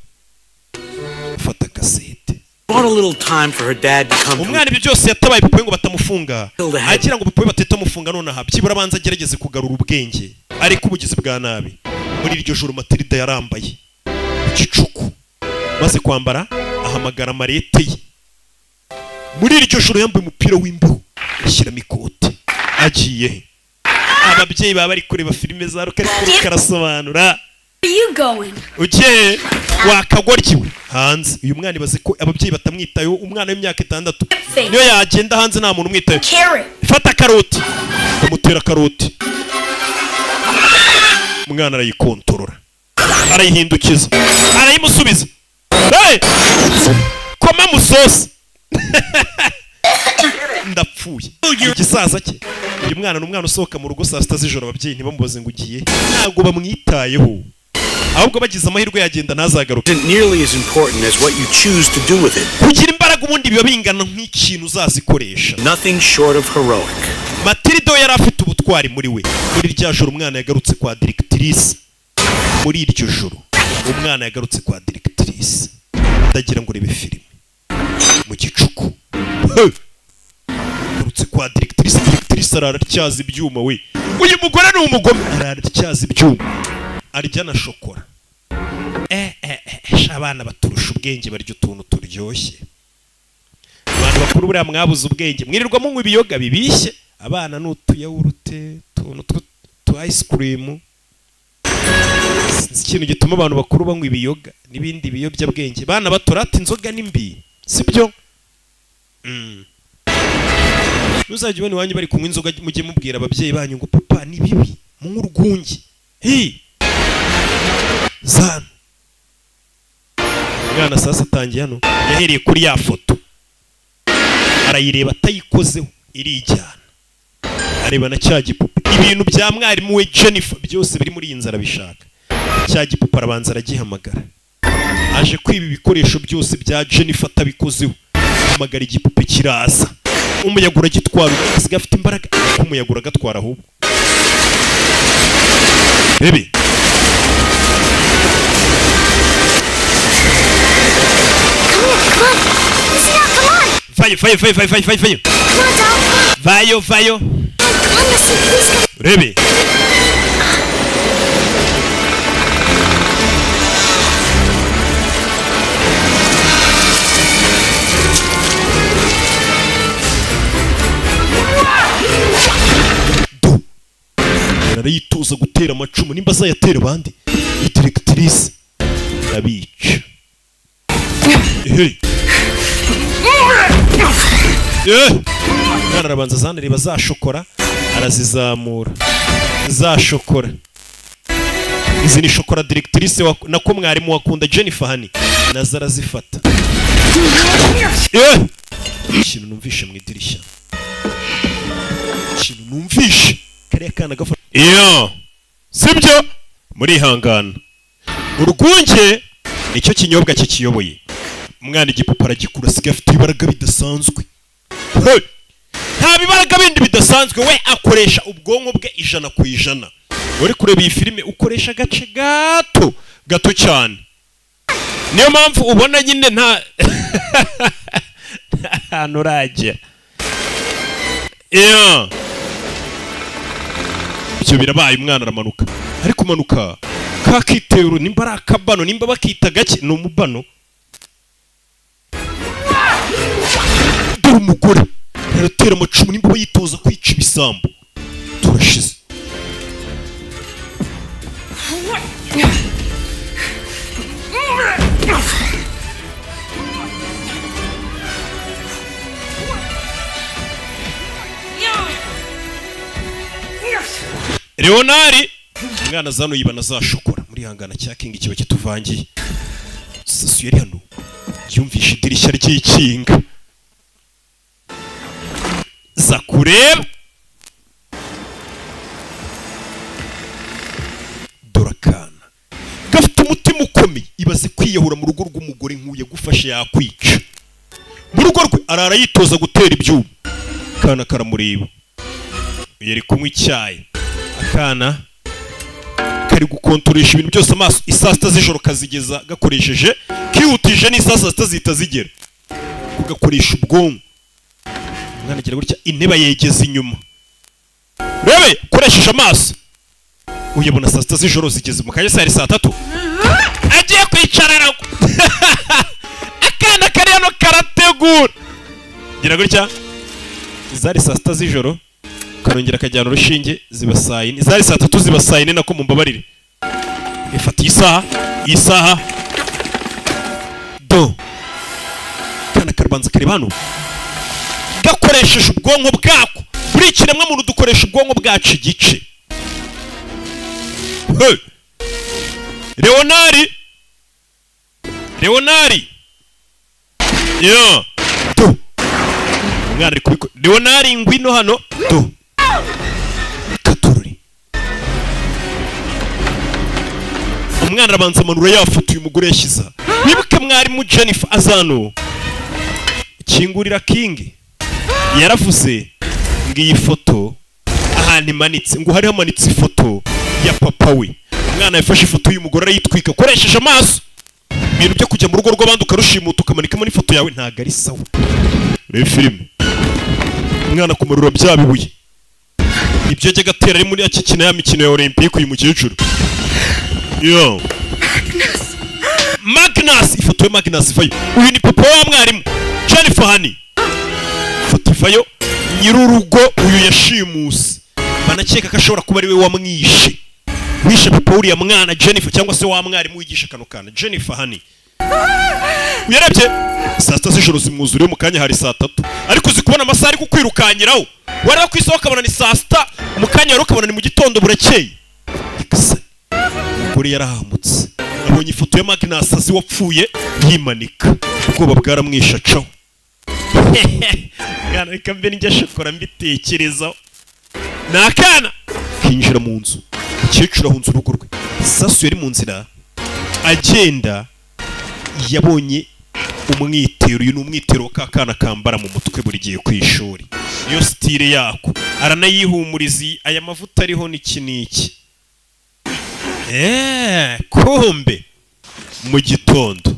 bafata kasete. Bought a little time for her dad to come to Umwana ibyo byose yatabaye papa we ngo batamufunga, agira ngo papa we batitamufunga nonaha, byibura abanza agerageze kugarura ubwenge, ariko ubugizi bwa nabi. Muri iryo joro Matilda yarambaye mu gicuku, maze kwambara ahamagara marete ye. Muri iryo joro yambaye umupira w'imbeho, ashyiramo ikote. Agiye he? Ababyeyi baba bari kureba filime za Rocky, ariko karasobanura. Where are you going? Ugiye wakagoryiwe hanze. Uyu mwana ibaze ko ababyeyi batamwitayeho. Umwana w'imyaka 6 niyo yagenda hanze nta muntu umwitayeho. Carrot. Fata karoti, bamutera karoti, umwana arayikontorora. Arayihindukiza, arayimusubiza. Hey! Koma musosi, ndapfuye. Igisaza cye, uyu mwana ni umwana usohoka mu rugo saa 6 z'ijoro, ababyeyi ntibamubaze ngo ugiye, ntabwo bamwitayeho, ahubwo bagize amahirwe yagenda ntazagaruke. Isn't nearly as important as what you choose to do with it. Kugira imbaraga ubundi biba bingana nk'ikintu uzazikoresha. Nothing short of heroic. Matilda we yari afite ubutwari muri we. Muri rya joro umwana yagarutse kwa directrice. Muri iryo joro umwana yagarutse kwa directrice. Ndagira ngo urebe filime mu gicuku. Hey! Yagarutse kwa directrice. Directrice arara atyaza ibyuma we. Uyu mugore ni umugome, arara atyaza ibyuma, arya na shokora. Eh eh eh, sha, abana baturusha ubwenge, barya utuntu turyoshye. Abantu bakuru buriya mwabuze ubwenge, mwirirwa munywa ibiyoga bibishye. Abana ni utuyawurute, utuntu tu ice cream. Sinzi ikintu gituma abantu bakuru banywa ibiyoga n'ibindi biyobyabwenge. Bana bato rata inzoga ni mbi, sibyo? Ntuzajya ubona iwanyu bari kunywa inzoga, mujye mubwira ababyeyi banyu ngo papa, ni bibi, munywe urwunge. Hi zano umwana sasa atangiye hano, yahereye kuri ya foto arayireba atayikozeho, irijyana, areba na cya gipupe, ibintu bya mwarimu we Jennifer byose biri muri iyi nzu arabishaka. Cya gipupe arabanza aragihamagara, aje kwiba ibikoresho byose bya Jennifer atabikozeho. Hamagara igipupe kiraza, umuyaga uragitwara. Asigaye afite imbaraga ariko umuyaga uragatwara ahubwo. Bebe. Come here, come on. Listen up, come on. Vayo, vayo, vayo, vayo, vayo, vayo, vayo. Come on, doll. Vayo, vayo. Come on, Missy, please come. Urebe do arayitoza gutera amacumu, nimba azayatera abandi. Directrice arabica. Hey. Eh! Umwana arabanza azanareba za shokora, arazizamura za shokora. Izi ni shokora directrice nako mwarimu wakunda Jennifer Honey, nazo arazifata. Eh! Ikintu numvishe mu idirishya, ikintu numvishe kariya kana gafata iyo sibyo, murihangana. Urwunge nicyo kinyobwa kikiyoboye. Umwana igipupe aragikura, asigaye afite ibaraga bidasanzwe. Hey! Nta bibaraga bindi bidasanzwe, we akoresha ubwonko bwe 100%. Uri kureba iyi filime ukoresha agace gato gato cyane, niyo mpamvu ubona nyine nta hantu urajya. Yeah. Ibyo birabaye, umwana aramanuka, ari kumanuka ka kitero, nimba ari akabano, nimba bakita gake, ni umubano. Dore umugore aratera amacumu, nimba yitoza kwica ibisambo. Turashize. Leonari umwana zano yibana za shokora muri hangana cya King kiba kituvangiye. Sasu yari hano, yumvishe idirishya ry'ikinga za kureba. Dore akana gafite umutima ukomeye. Ibaze kwiyahura mu rugo rw'umugore nk'uyu, yagufashe yakwica. Mu rugo rwe arara yitoza gutera ibyuma. Akana karamureba, yari kunywa icyayi. Akana kari gukontoresha ibintu byose amaso. Isaa 6 z'ijoro kazigeza gakoresheje kihutije n'isaa 6 zihita zigera, kugakoresha ubwonko. Umwana agira gutya, intebe yegeza inyuma, rebe koresheje amaso uyabona. Saa 6 z'ijoro zigeze mu kanya, saa 3 agiye kwicara aragwa. Akana kari hano karategura, gira gutya, zari saa 6 z'ijoro, karongera akajyana urushinge, ziba saa 4. Zari saa 3 ziba saa 4, nako mumbabarire. Ifata isaha, isaha do. Kana karabanza kareba hano gakoresheje ubwonko bwako. Buri kiremwa muntu dukoresha ubwonko bwacu igice. Hey! Leonari, Leonari yo tu, umwana ari kubikora. Leonari, ngwino hano tu. Katururi, umwana arabanza amanura ya foto uyu mugore yashyize aha. Wibuke mwarimu Jennifer azano kingurira King yaravuze ngo iyi foto ahantu imanitse, ngo hari hamanitse ifoto ya papa we. Umwana yafashe ifoto y'umugore arayitwika akoresheje amaso. Ibintu byo kujya mu rugo rw'abandi ukarushimuta, ukamanikamo n'ifoto yawe, ntabwo ari sawa. Reba filime, umwana kumarura bya bibuye ibyo yajyaga atera ari muri akikina ya mikino ya Olympique. Uyu mukecuru yo Magnus, ifoto ya Magnus ivayo. Uyu ni papa wa mwarimu Jennifer Honey. Ifoto ivayo, nyir'urugo uyu yashimuse, banakeka ko ashobora kuba ari we wamwishe, wishe papa wuriya mwana Jennifer, cyangwa se wa mwarimu wigisha kano kana Jennifer Honey. Uyarebye saa 6 z'ijoro zimwuzuriye mu kanya, hari saa 3, ariko uzi kubona amasaha ari kukwirukanyiraho, wareba ku isaha ukabona ni saa 6, mu kanya rero ukabona ni mu gitondo burakeye. Nyagasani, umugore yarahamutse abonye ifoto ya Magnus azi wapfuye, yimanika, ubwoba bwaramwishe acaho. Mwana, reka mbe njya shokora mbitekerezaho. Ni akana kinjira mu nzu, umukecuru ahunze urugo rwe. Sasu yari mu nzira agenda, yabonye umwitero. Uyu ni umwitero wa ka kana kambara mu mutwe buri gihe ku ishuri, niyo style yako. Aranayihumuriza, aya mavuta ariho n'iki n'iki. Eee, kumbe mu gitondo.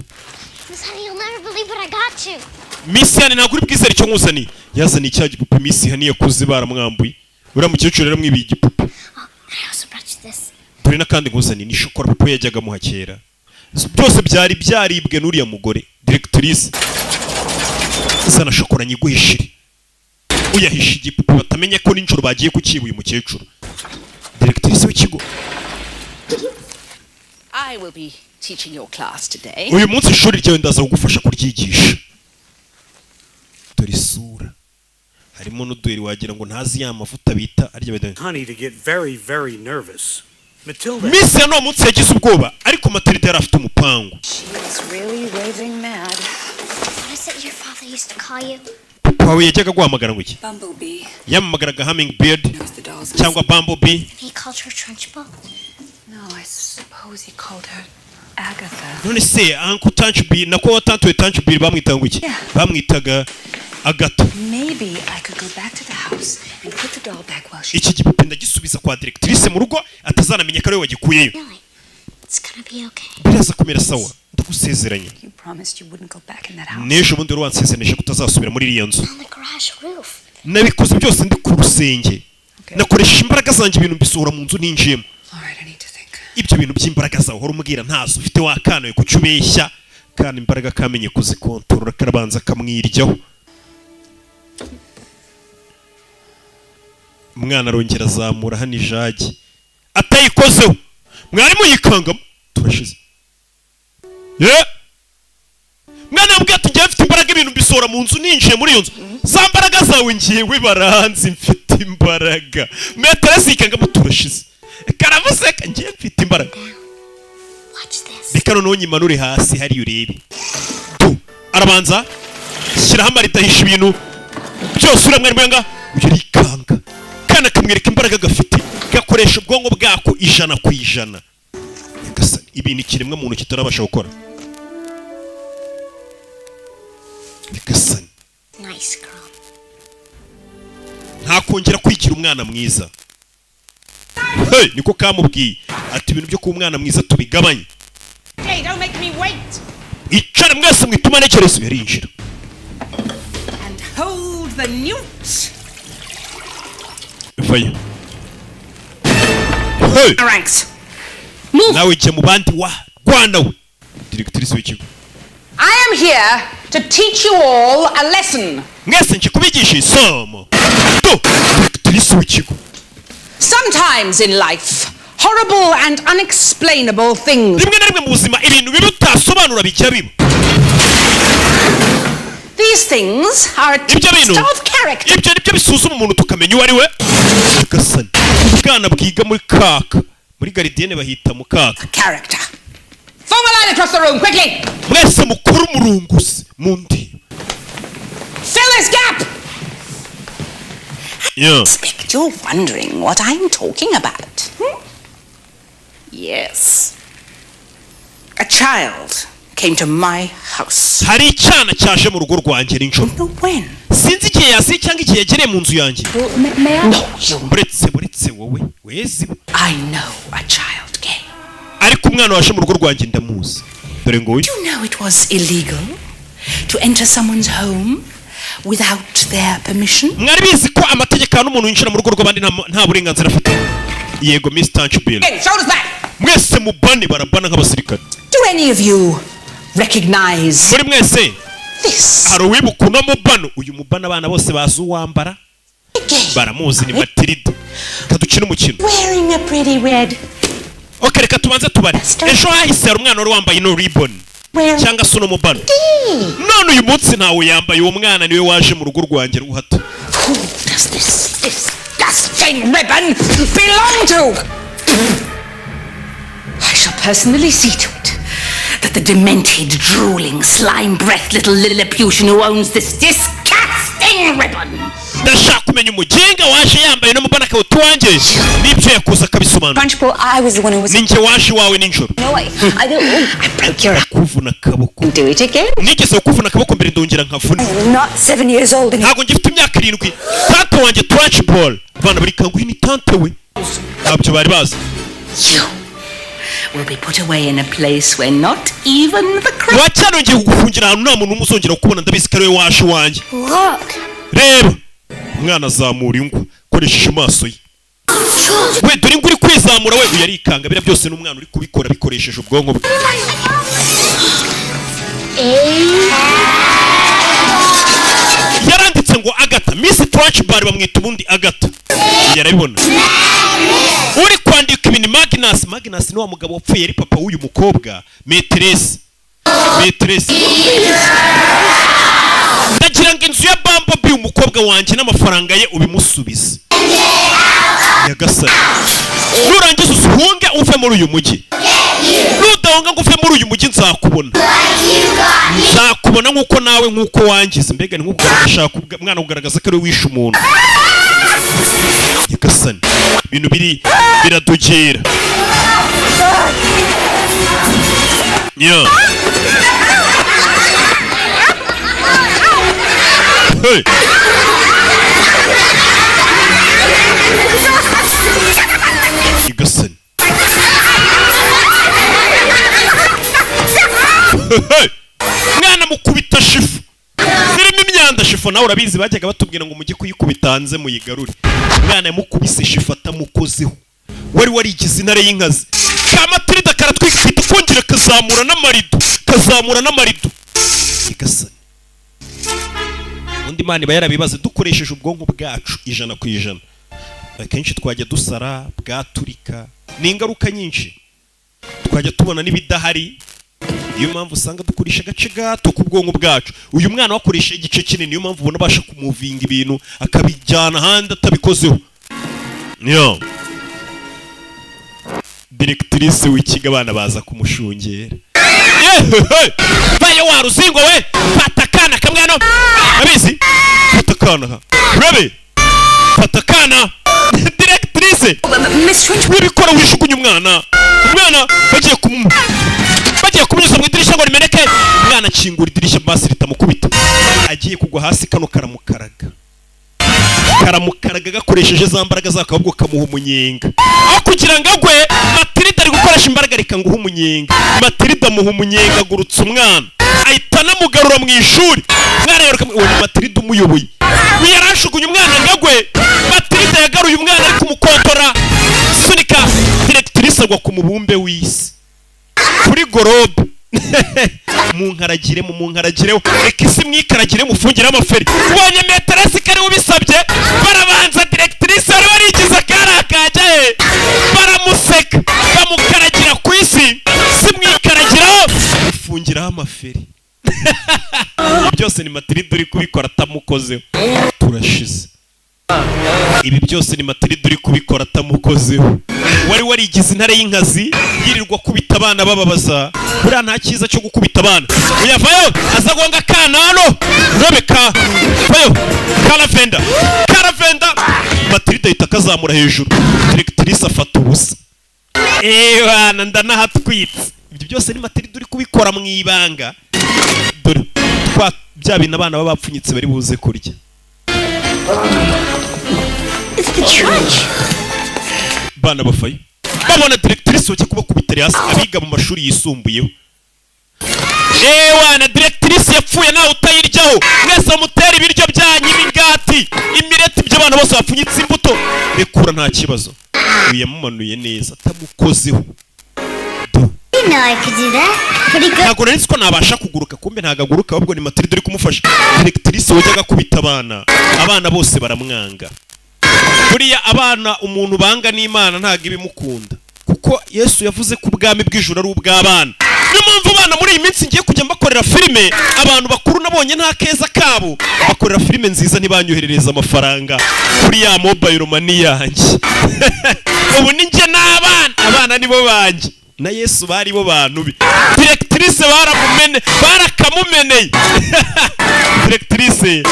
Miss Honey, you'll never believe what I got you. Miss Honey, ntabwo uri bwizere icyo nkuzaniye. Yazaniye cya gipupe Miss Honey yakuze baramwambuye. Uriya mukecuru yaramwibiye igipupe. I also brought you this. Dore n'akandi nkuzaniye, ni shokora papa yajyaga amuha kera. Byose byari byaribwe n'uriya mugore directrice. Zana shokora nyiguhishire. Uyahisha igipupe batamenya ko nijoro bagiye kukiba uyu mukecuru directrice w'ikigo. I will be teaching your class today. Uyu munsi ishuri ryawe ndaza kugufasha kuryigisha. Dore isura harimo n'uduheri, wagira ngo ntazi ya mavuta bita arya bita. Honey to get very, very nervous. Matilda Miss ya no munsi yagize ubwoba, ariko Matilda yari afite umupangu. She is really raving mad. What is it your father used to call you? Papa wawe yajyaga guhamagara ngo iki? Bumblebee. Yamamagaraga Hummingbird Knows the dolls. cyangwa Bumblebee. And he called her Trunchbull? No, I suppose he called her Agatha. None se Uncle Trunchbull, nako tante Trunchbull, bamwitaga ngo iki? Yeah. Bamwitaga Agatha. Maybe I could go back to the house and put the doll back while she. Iki gipupe ndagisubiza kwa directrice mu rugo, atazanamenya ko ari we wagikuyeyo. Really? It's gonna be okay. Biraza kumera sawa, ndagusezeranye. You promised you wouldn't go back in that house. N'ejo bundi wari wansezeranije ko utazasubira muri iriya nzu. On the garage roof. Nabikoze byose ndi ku rusenge, nakoresheje imbaraga zanjye, ibintu mbisohora mu nzu ninjiyemo. All right, I need to think. Ibyo bintu by'imbaraga zawe uhora umubwira ntazo ufite, wakanawe kuki ubeshya? Kandi imbaraga kamenye kuzikontorora, karabanza kamwiryaho. Umwana arongera azamura hano ijagi atayikozeho, mwarimu yikangamo, turashize ye. Mwana yambwiye ati njyewe mfite imbaraga, ibintu mbisohora mu nzu ninjiye muri iyo nzu. Za mbaraga zawe ngewe baranzi, mfite imbaraga. Metero zikangamo, turashize, karavuseka, ngewe mfite imbaraga. Watch this. Reka noneho nyimanure hasi hariya urebe tu. Arabanza shyiraho amarido, ahisha ibintu byose. Uriya mwarimu yanga uyu arikanga, kandi akamwereka imbaraga gafite, gakoresha ubwonko bwako 100%. Nyagasani, ibintu ikiremwa muntu kitarabasha gukora. Nyagasani. Nice girl. Ntakongera kwigira umwana mwiza. Hey, niko kamubwiye ati ibintu byo kuba umwana mwiza tubigabanye. Hey, don't make me wait. Icara mwese mwituma ntekerezo. Yarinjira. And hold the newt. Vayo. Hey! Ranks. Nawe jya mu bandi wa rwana we, directrice w'ikigo. I am here to teach you all a lesson. Mwese nje kubigisha isomo tu, directrice w'ikigo. Sometimes in life, horrible and unexplainable things. Rimwe na rimwe mu buzima ibintu bibi utasobanura bijya biba. These things are a Ibyo bintu test of character. Ibyo nibyo bisuzuma umuntu tukamenya uwo ari we. Nyagasani, ubwana bwiga muri kaka, muri gardienne bahita mu kaka. Character. line across the room, quickly! Mwese mukore umurunguzi mu ndi. Fill this gap! Yeah. Expect you're wondering what I'm talking about. Hmm? Yes. A child came to my house. Hari icyana cyaje mu rugo rwanjye nijoro. When? Sinzi igihe yasiye cyangwa igihe yagereye mu nzu yanjye. May I? No, you. Buretse, buretse, wowe wezi. I know a child came. Ariko umwana waje mu rugo rwanjye ndamuzi, dore ngo uyu. Do you know it was illegal to enter someone's home without their permission? Mwari bizi ko amategeko ahana umuntu winjira mu rugo rw'abandi nta burenganzira afite? Yego, Miss Trunchbull. In, shoulders back! Mwese mubane, barabana nk'abasirikare. Do any of you recognize Muri mwese this? hari uwibuka uno mubano? Uyu mubano abana bose bazi uwambara, baramuzi, ni Matilda. Kadukine umukino. Wearing a pretty red. Ok, reka tubanze tubare. Ejo hahise hari umwana wari wambaye ino ribbon cyangwa se uno mubano, none uyu munsi ntawe yambaye. Uwo mwana niwe waje mu rugo rwanjye ruhata. Who does this disgusting ribbon belong to? I shall personally see to it that the demented, drooling, slime-breathed little Lilliputian who owns this disgusting ribbon Ndashaka kumenya umugenga waje yambaye uno mubano akawuta uwanjye n'ibyo yakoze akabisobanura. Trunchbull, I was the one who was. Ni njye waje iwawe nijoro. No, I don't. I broke your Kuvuna akaboko. Do it again. Nigeze kuvuna akaboko mbere, ndongera nkavuna. I'm not 7 years old anymore. Ntabwo ngifite imyaka 7. Tante wanjye Trunchbull, abana bari kanguhe, ni tante we, ntabyo bari bazi. You will be put away in a place where not even the Wacyane, ngiye kugufungira ahantu nta muntu n'umwe uzongera kukubona. Ndabizi ko ari we waje iwanjye. Look. Reba, umwana azamura ingwa akoresheje amaso ye. We, dore ingwa uri kwizamura we. Uyu arikanga, biriya byose n'umwana uri kubikora bikoresheje ubwonko bwe. A. Yaranditse ngo Agata, Miss Trunchbull bamwita ubundi Agata, yarabibona. Uri kwandika ibintu Magnus. Magnus ni wa mugabo wapfuye ari papa w'uyu mukobwa, maîtresse. Maîtresse, ndagira ngo inzu ya Bumblebee, umukobwa wanjye n'amafaranga ye ubimusubize. Nyagasani, nurangiza usuhunge uve muri uyu mujyi. Nudahunga ngo uve muri uyu mujyi, nzakubona, nzakubona nk'uko nawe nk'uko wangize. Mbega ni nk'uko ashaka umwana kugaragaza ko ari we wishe umuntu. Nyagasani, ibintu biri biradogera. Yeah. Hey. Nyagasani. Hey. Mwana mukubita chiffon zirimo imyanda. Chiffon nawe urabizi, bajyaga batubwira ngo mujye kuyikubita hanze muyigarure. Umwana yamukubise chiffon atamukozeho. Wari warigize intare y'inkazi ka Matilda karatwikita, kongera kazamura n'amarido, kazamura n'amarido. Nyagasani, ubundi Imana iba yarabibaze. Dukoresheje ubwonko bwacu 100%, akenshi twajya dusara bwaturika, ni ingaruka nyinshi, twajya tubona n'ibidahari. Niyo mpamvu usanga dukoresha agace gato k'ubwonko bwacu. Uyu mwana wakoresha igice kinini, niyo mpamvu ubona abasha kumuvinga ibintu akabijyana ahandi atabikozeho. Niyo directrice w'ikigo, abana baza kumushungera. Yehehe! Vayo wa ruzingo we, fata akana kamwe hano, abizi, fata akana, urabe, fata akana. Directrice wibikora, wishugunye umwana. Umwana bagiye kumunyuza mu idirishya ngo rimeneke. Umwana akingura idirishya basi ritamukubita, agiye kugwa hasi, kano karamukaraga, karamukaraga gakoresheje za mbaraga zako, ahubwo kamuha umunyenga aho kugira ngo agwe. Matilda ari gukoresha imbaraga, reka nguhe umunyenga. Matilda amuha umunyenga, agurutse umwana, ahita anamugarura mu ishuri. Umwana yaruka, uwo ni Matilda umuyoboye. Uyu yarashugunye umwana ngo agwe, Matilda yagaruye umwana ari kumukontora, sunika directrice agwa ku mubumbe w'isi, kuri globe. Munkaragire, munkaragire, reka isi mwikaragire, mufungire amaferi. Ubonye maîtresse ko ariwe ubisabye, barabanza directrice wari warigize akari akajya he, baramuseka, bamukaragira ku isi, si mwikaragiraho, mufungiraho amaferi. Byose ni Matilda uri kubikora atamukozeho. Turashize. Ibi byose ni Matilda uri kubikora atamukozeho, wari warigize intare y'inkazi yirirwa akubita. Bakubita abana, bababaza. Buriya nta cyiza cyo gukubita abana. Uyavayo aza gonga akana hano, rebeka vayo. Karavenda, karavenda. Matilda ahita akazamura hejuru, directrice afata ubusa. Ewana, ndanahatwitse. Ibyo byose ni Matilda uri kubikora mu ibanga. Dore twa bya bintu abana baba bapfunyitse bari buze kurya. It's the trench. Bana bafayo babona directrice bajya kubakubita hasi, abiga mu mashuri yisumbuyeho. Ewana, directrice yapfuye, nawe utayiryaho. Mwese mutera ibiryo byanyu, imigati, imireti, ibyo abana bose bapfunyitse, imbuto. Rekura, nta kibazo. Uyu yamumanuye neza atamukozeho. Didn't know I could do that. Pretty good. Ntabwo nari nzi ko nabasha kuguruka. Kumbe ntabwo aguruka, ahubwo ni Matilda uri kumufasha. Directrice wajyaga akubita abana, abana bose baramwanga. Buriya abana umuntu banga n'Imana ntabwo ibimukunda, kuko Yesu yavuze ko ubwami bw'ijuru ari ubw'abana. Niyo mpamvu abana muri iyi minsi ngiye kujya mbakorera filime. Abantu bakuru nabonye nta keza kabo, bakorera filime nziza ntibanyoherereza amafaranga kuri ya mobile money yanjye. Ubu ni njye n'abana, abana nibo banjye na Yesu bari bo bantu be. Directrice baramumene, barakamumeneye. Directrice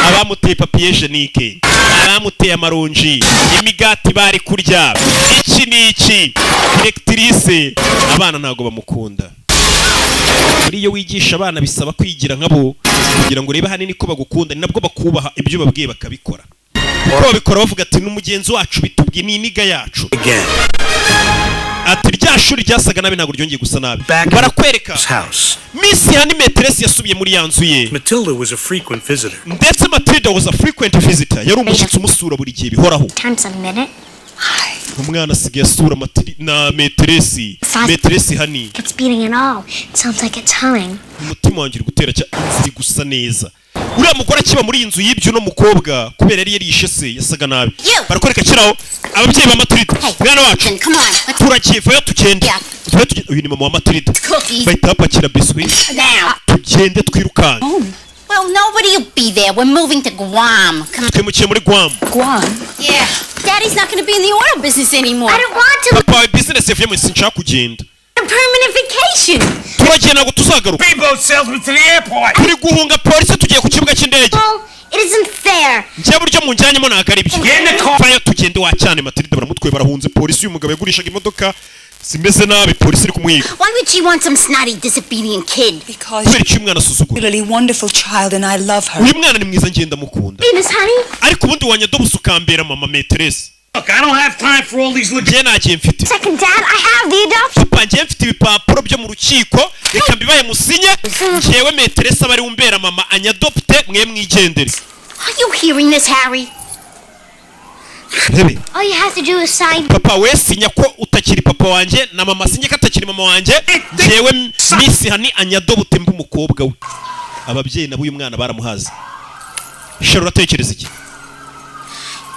abamuteye papier hygiénique, abamuteye amaronji, imigati bari kurya, iki n'iki. Directrice abana ntabwo bamukunda. Muri iyo wigisha abana bisaba kwigira nkabo kugira ngo urebe ahanini ko bagukunda, ni nabwo bakubaha, ibyo babwiye bakabikora, kuko babikora bavuga ati ni umugenzi wacu bitubwiye, ni iniga yacu. Ati rya shuri ryasaga nabi ntabwo ryongeye gusa nabi. Barakwereka House. Miss Honey maîtresse yasubiye muri ya nzu ye. Matilda was a frequent visitor. Ndetse Matilda was a frequent visitor, yari umushyitsi umusura buri gihe bihoraho. Times a minute. Umwana asigaye asura na maîtresse, maîtresse Honey. It's beating at all. It sounds like it's humming. Umutima wanjye uri gutera cya, inzu iri gusa neza. Uriya mugore akiba muri iyi nzu y'ibyo uno mukobwa, kubera yari yarishe se, yasaga nabi. Barakwereka kiraho ababyeyi ba Matilda. Mwana wacu, turagiye, vayo tugende, vayo tugende. Uyu ni mama wa Matilda. Cookies. Bahita bapakira biswi. Now. Tugende twirukanke. Well, nobody will be there. We're moving to Guam. Come on. Twimukiye muri Guam. Guam? Yeah. Daddy's not going to be in the oil business anymore. I don't want to. Papa wawe business yavuye, sinshaka kugenda. A permanent vacation. Turagiye, ntabwo tuzagaruka. Speedboat salesman to the airport. Turi guhunga polisi, tugiye ku kibuga cy'indege. Well, it isn't fair. Njye buryo munjyanyemo ntabwo ari byo. Vayo tugende wacyane. Matilda baramutwaye, barahunze polisi. Uyu mugabo yagurishaga imodoka zimeze nabi, polisi iri kumwiga. Why would she want some snotty, disobedient kid? Because Kubera icyo? Uyu mwana asuzugura. really wonderful child and I love her. Uyu mwana ni mwiza, ngenda mukunda. Hey, Miss Honey. Ariko ubundi wanyadobusa ukambera mama maîtresse. Look, I don't have time for all these Njye ntagiye mfite. Second, Dad, I have the adoption. Papa, njye mfite ibipapuro byo mu rukiko, reka mbibaye musinye. Njyewe maîtresse aba ari umbera mama, anyadopte, mwe mwigendere. Are you hearing this, Harry? Rebe. All you have to do is sign. Papa, we sinya ko utakiri papa wanjye, na mama sinye ko atakiri mama wanjye. Njyewe Miss Honey anyadopte mbe umukobwa we. Ababyeyi nabo uyu mwana baramuhaze. Shara, uratekereza iki?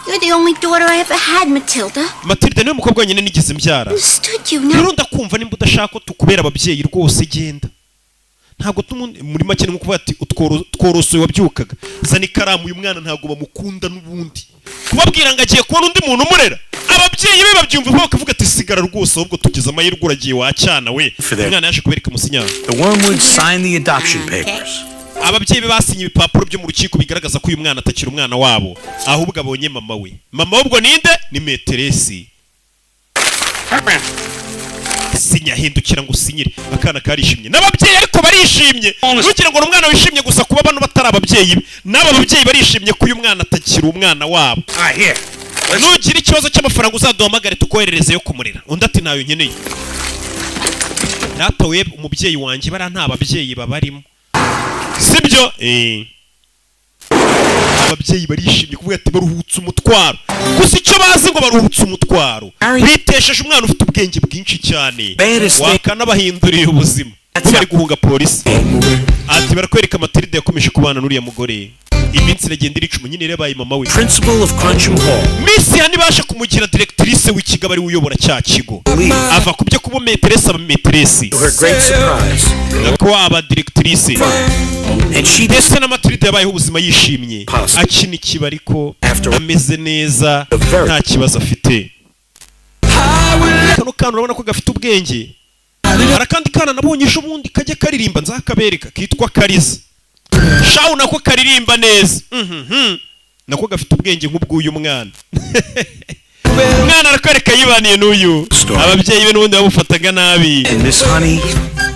You're the only daughter I ever had, Matilda. Matilda niwe mukobwa wenyine nigeze mbyara. Understood you now. Rero ndakumva, nimba udashaka ko tukubera ababyeyi rwose genda. Ntabwo muri make ni nko kuvuga ati tworosoye wabyukaga zana ikaramu. Uyu mwana ntabwo bamukunda n'ubundi, kubabwira ngo agiye kubona undi muntu umurera, ababyeyi be babyumva vuba bakavuga ati sigara rwose, ahubwo tugize amahirwe uragiye wacyana we. Umwana yaje kubereka umusinyaro. The Wormwoods signed the adoption papers. Ababyeyi be basinye ibipapuro byo mu rukiko bigaragaza ko uyu mwana atakiri umwana wabo, ahubwo abonye mama we. Mama we ubwo ninde? Ni maîtresse. Sinya, hindukira ngo usinyire. Akana karishimye n'ababyeyi ariko barishimye. Ntugira ngo ni umwana wishimye gusa kuba bano batari ababyeyi be, n'aba babyeyi barishimye ko uyu mwana atakiri umwana wabo. Nugira ikibazo cy'amafaranga uzaduhamagare tukoherereze yo kumurera. Undi ati ntayo nkeneye data we, umubyeyi wanjye bariya nta babyeyi babarimo, sibyo? Ababyeyi barishimye kuvuga ati baruhutse umutwaro. Gusa icyo bazi ngo baruhutse umutwaro, bitesheje umwana ufite ubwenge bwinshi cyane wakanabahinduriye ubuzima, bo bari guhunga polisi. Ati barakwereka Matilda yakomeje kubana n'uriya mugore, iminsi iragenda iricuma, nyine yabaye mama we. Principal of Cruncham Hall. Miss Honey baje kumugira directrice w'ikigo, aba ari we uyobora cya kigo, ava ku byo kuba maîtresse aba maîtresse. To her great surprise, ko aba directrice. And she Ndetse na Matilda yabayeho ubuzima yishimye, akina ikiba ariko ameze neza, nta kibazo afite. Kano kana urabona ko gafite ubwenge. Hari akandi kana nabonye ejo bundi kajya karirimba, nzakabereka, kitwa Kariza shawu, nako karirimba neza. Nako gafite ubwenge nk'ubw'uyu mwana. Umwana arakwereka yibaniye n'uyu, ababyeyi be n'ubundi bamufataga nabi. And Miss Honey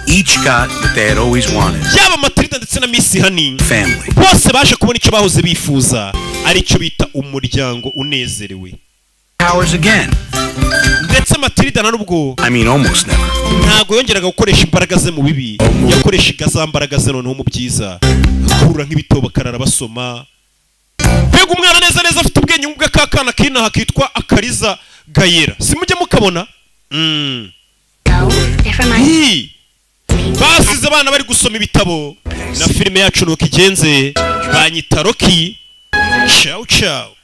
each got what they had always wanted. Yaba Matilda ndetse na Miss Honey, Family. bose baje kubona icyo bahoze bifuza, aricyo bita umuryango unezerewe. Powers again. Ndetse Matilda na nubwo I mean, almost never. ntabwo yongeraga gukoresha imbaraga ze mu bibi, yakoreshaga za mbaraga ze noneho mu byiza, akurura nk'ibitabo bakarara basoma. Mbega umwana neza neza afite ubwenge nk'ubw'akakana k'inaha kitwa Akariza Gayera, simujye mukabona. Never mind. Hi! Basize abana bari gusoma ibitabo. Na filime yacu nuko igenze. Banyita Rocky. Ciao ciao.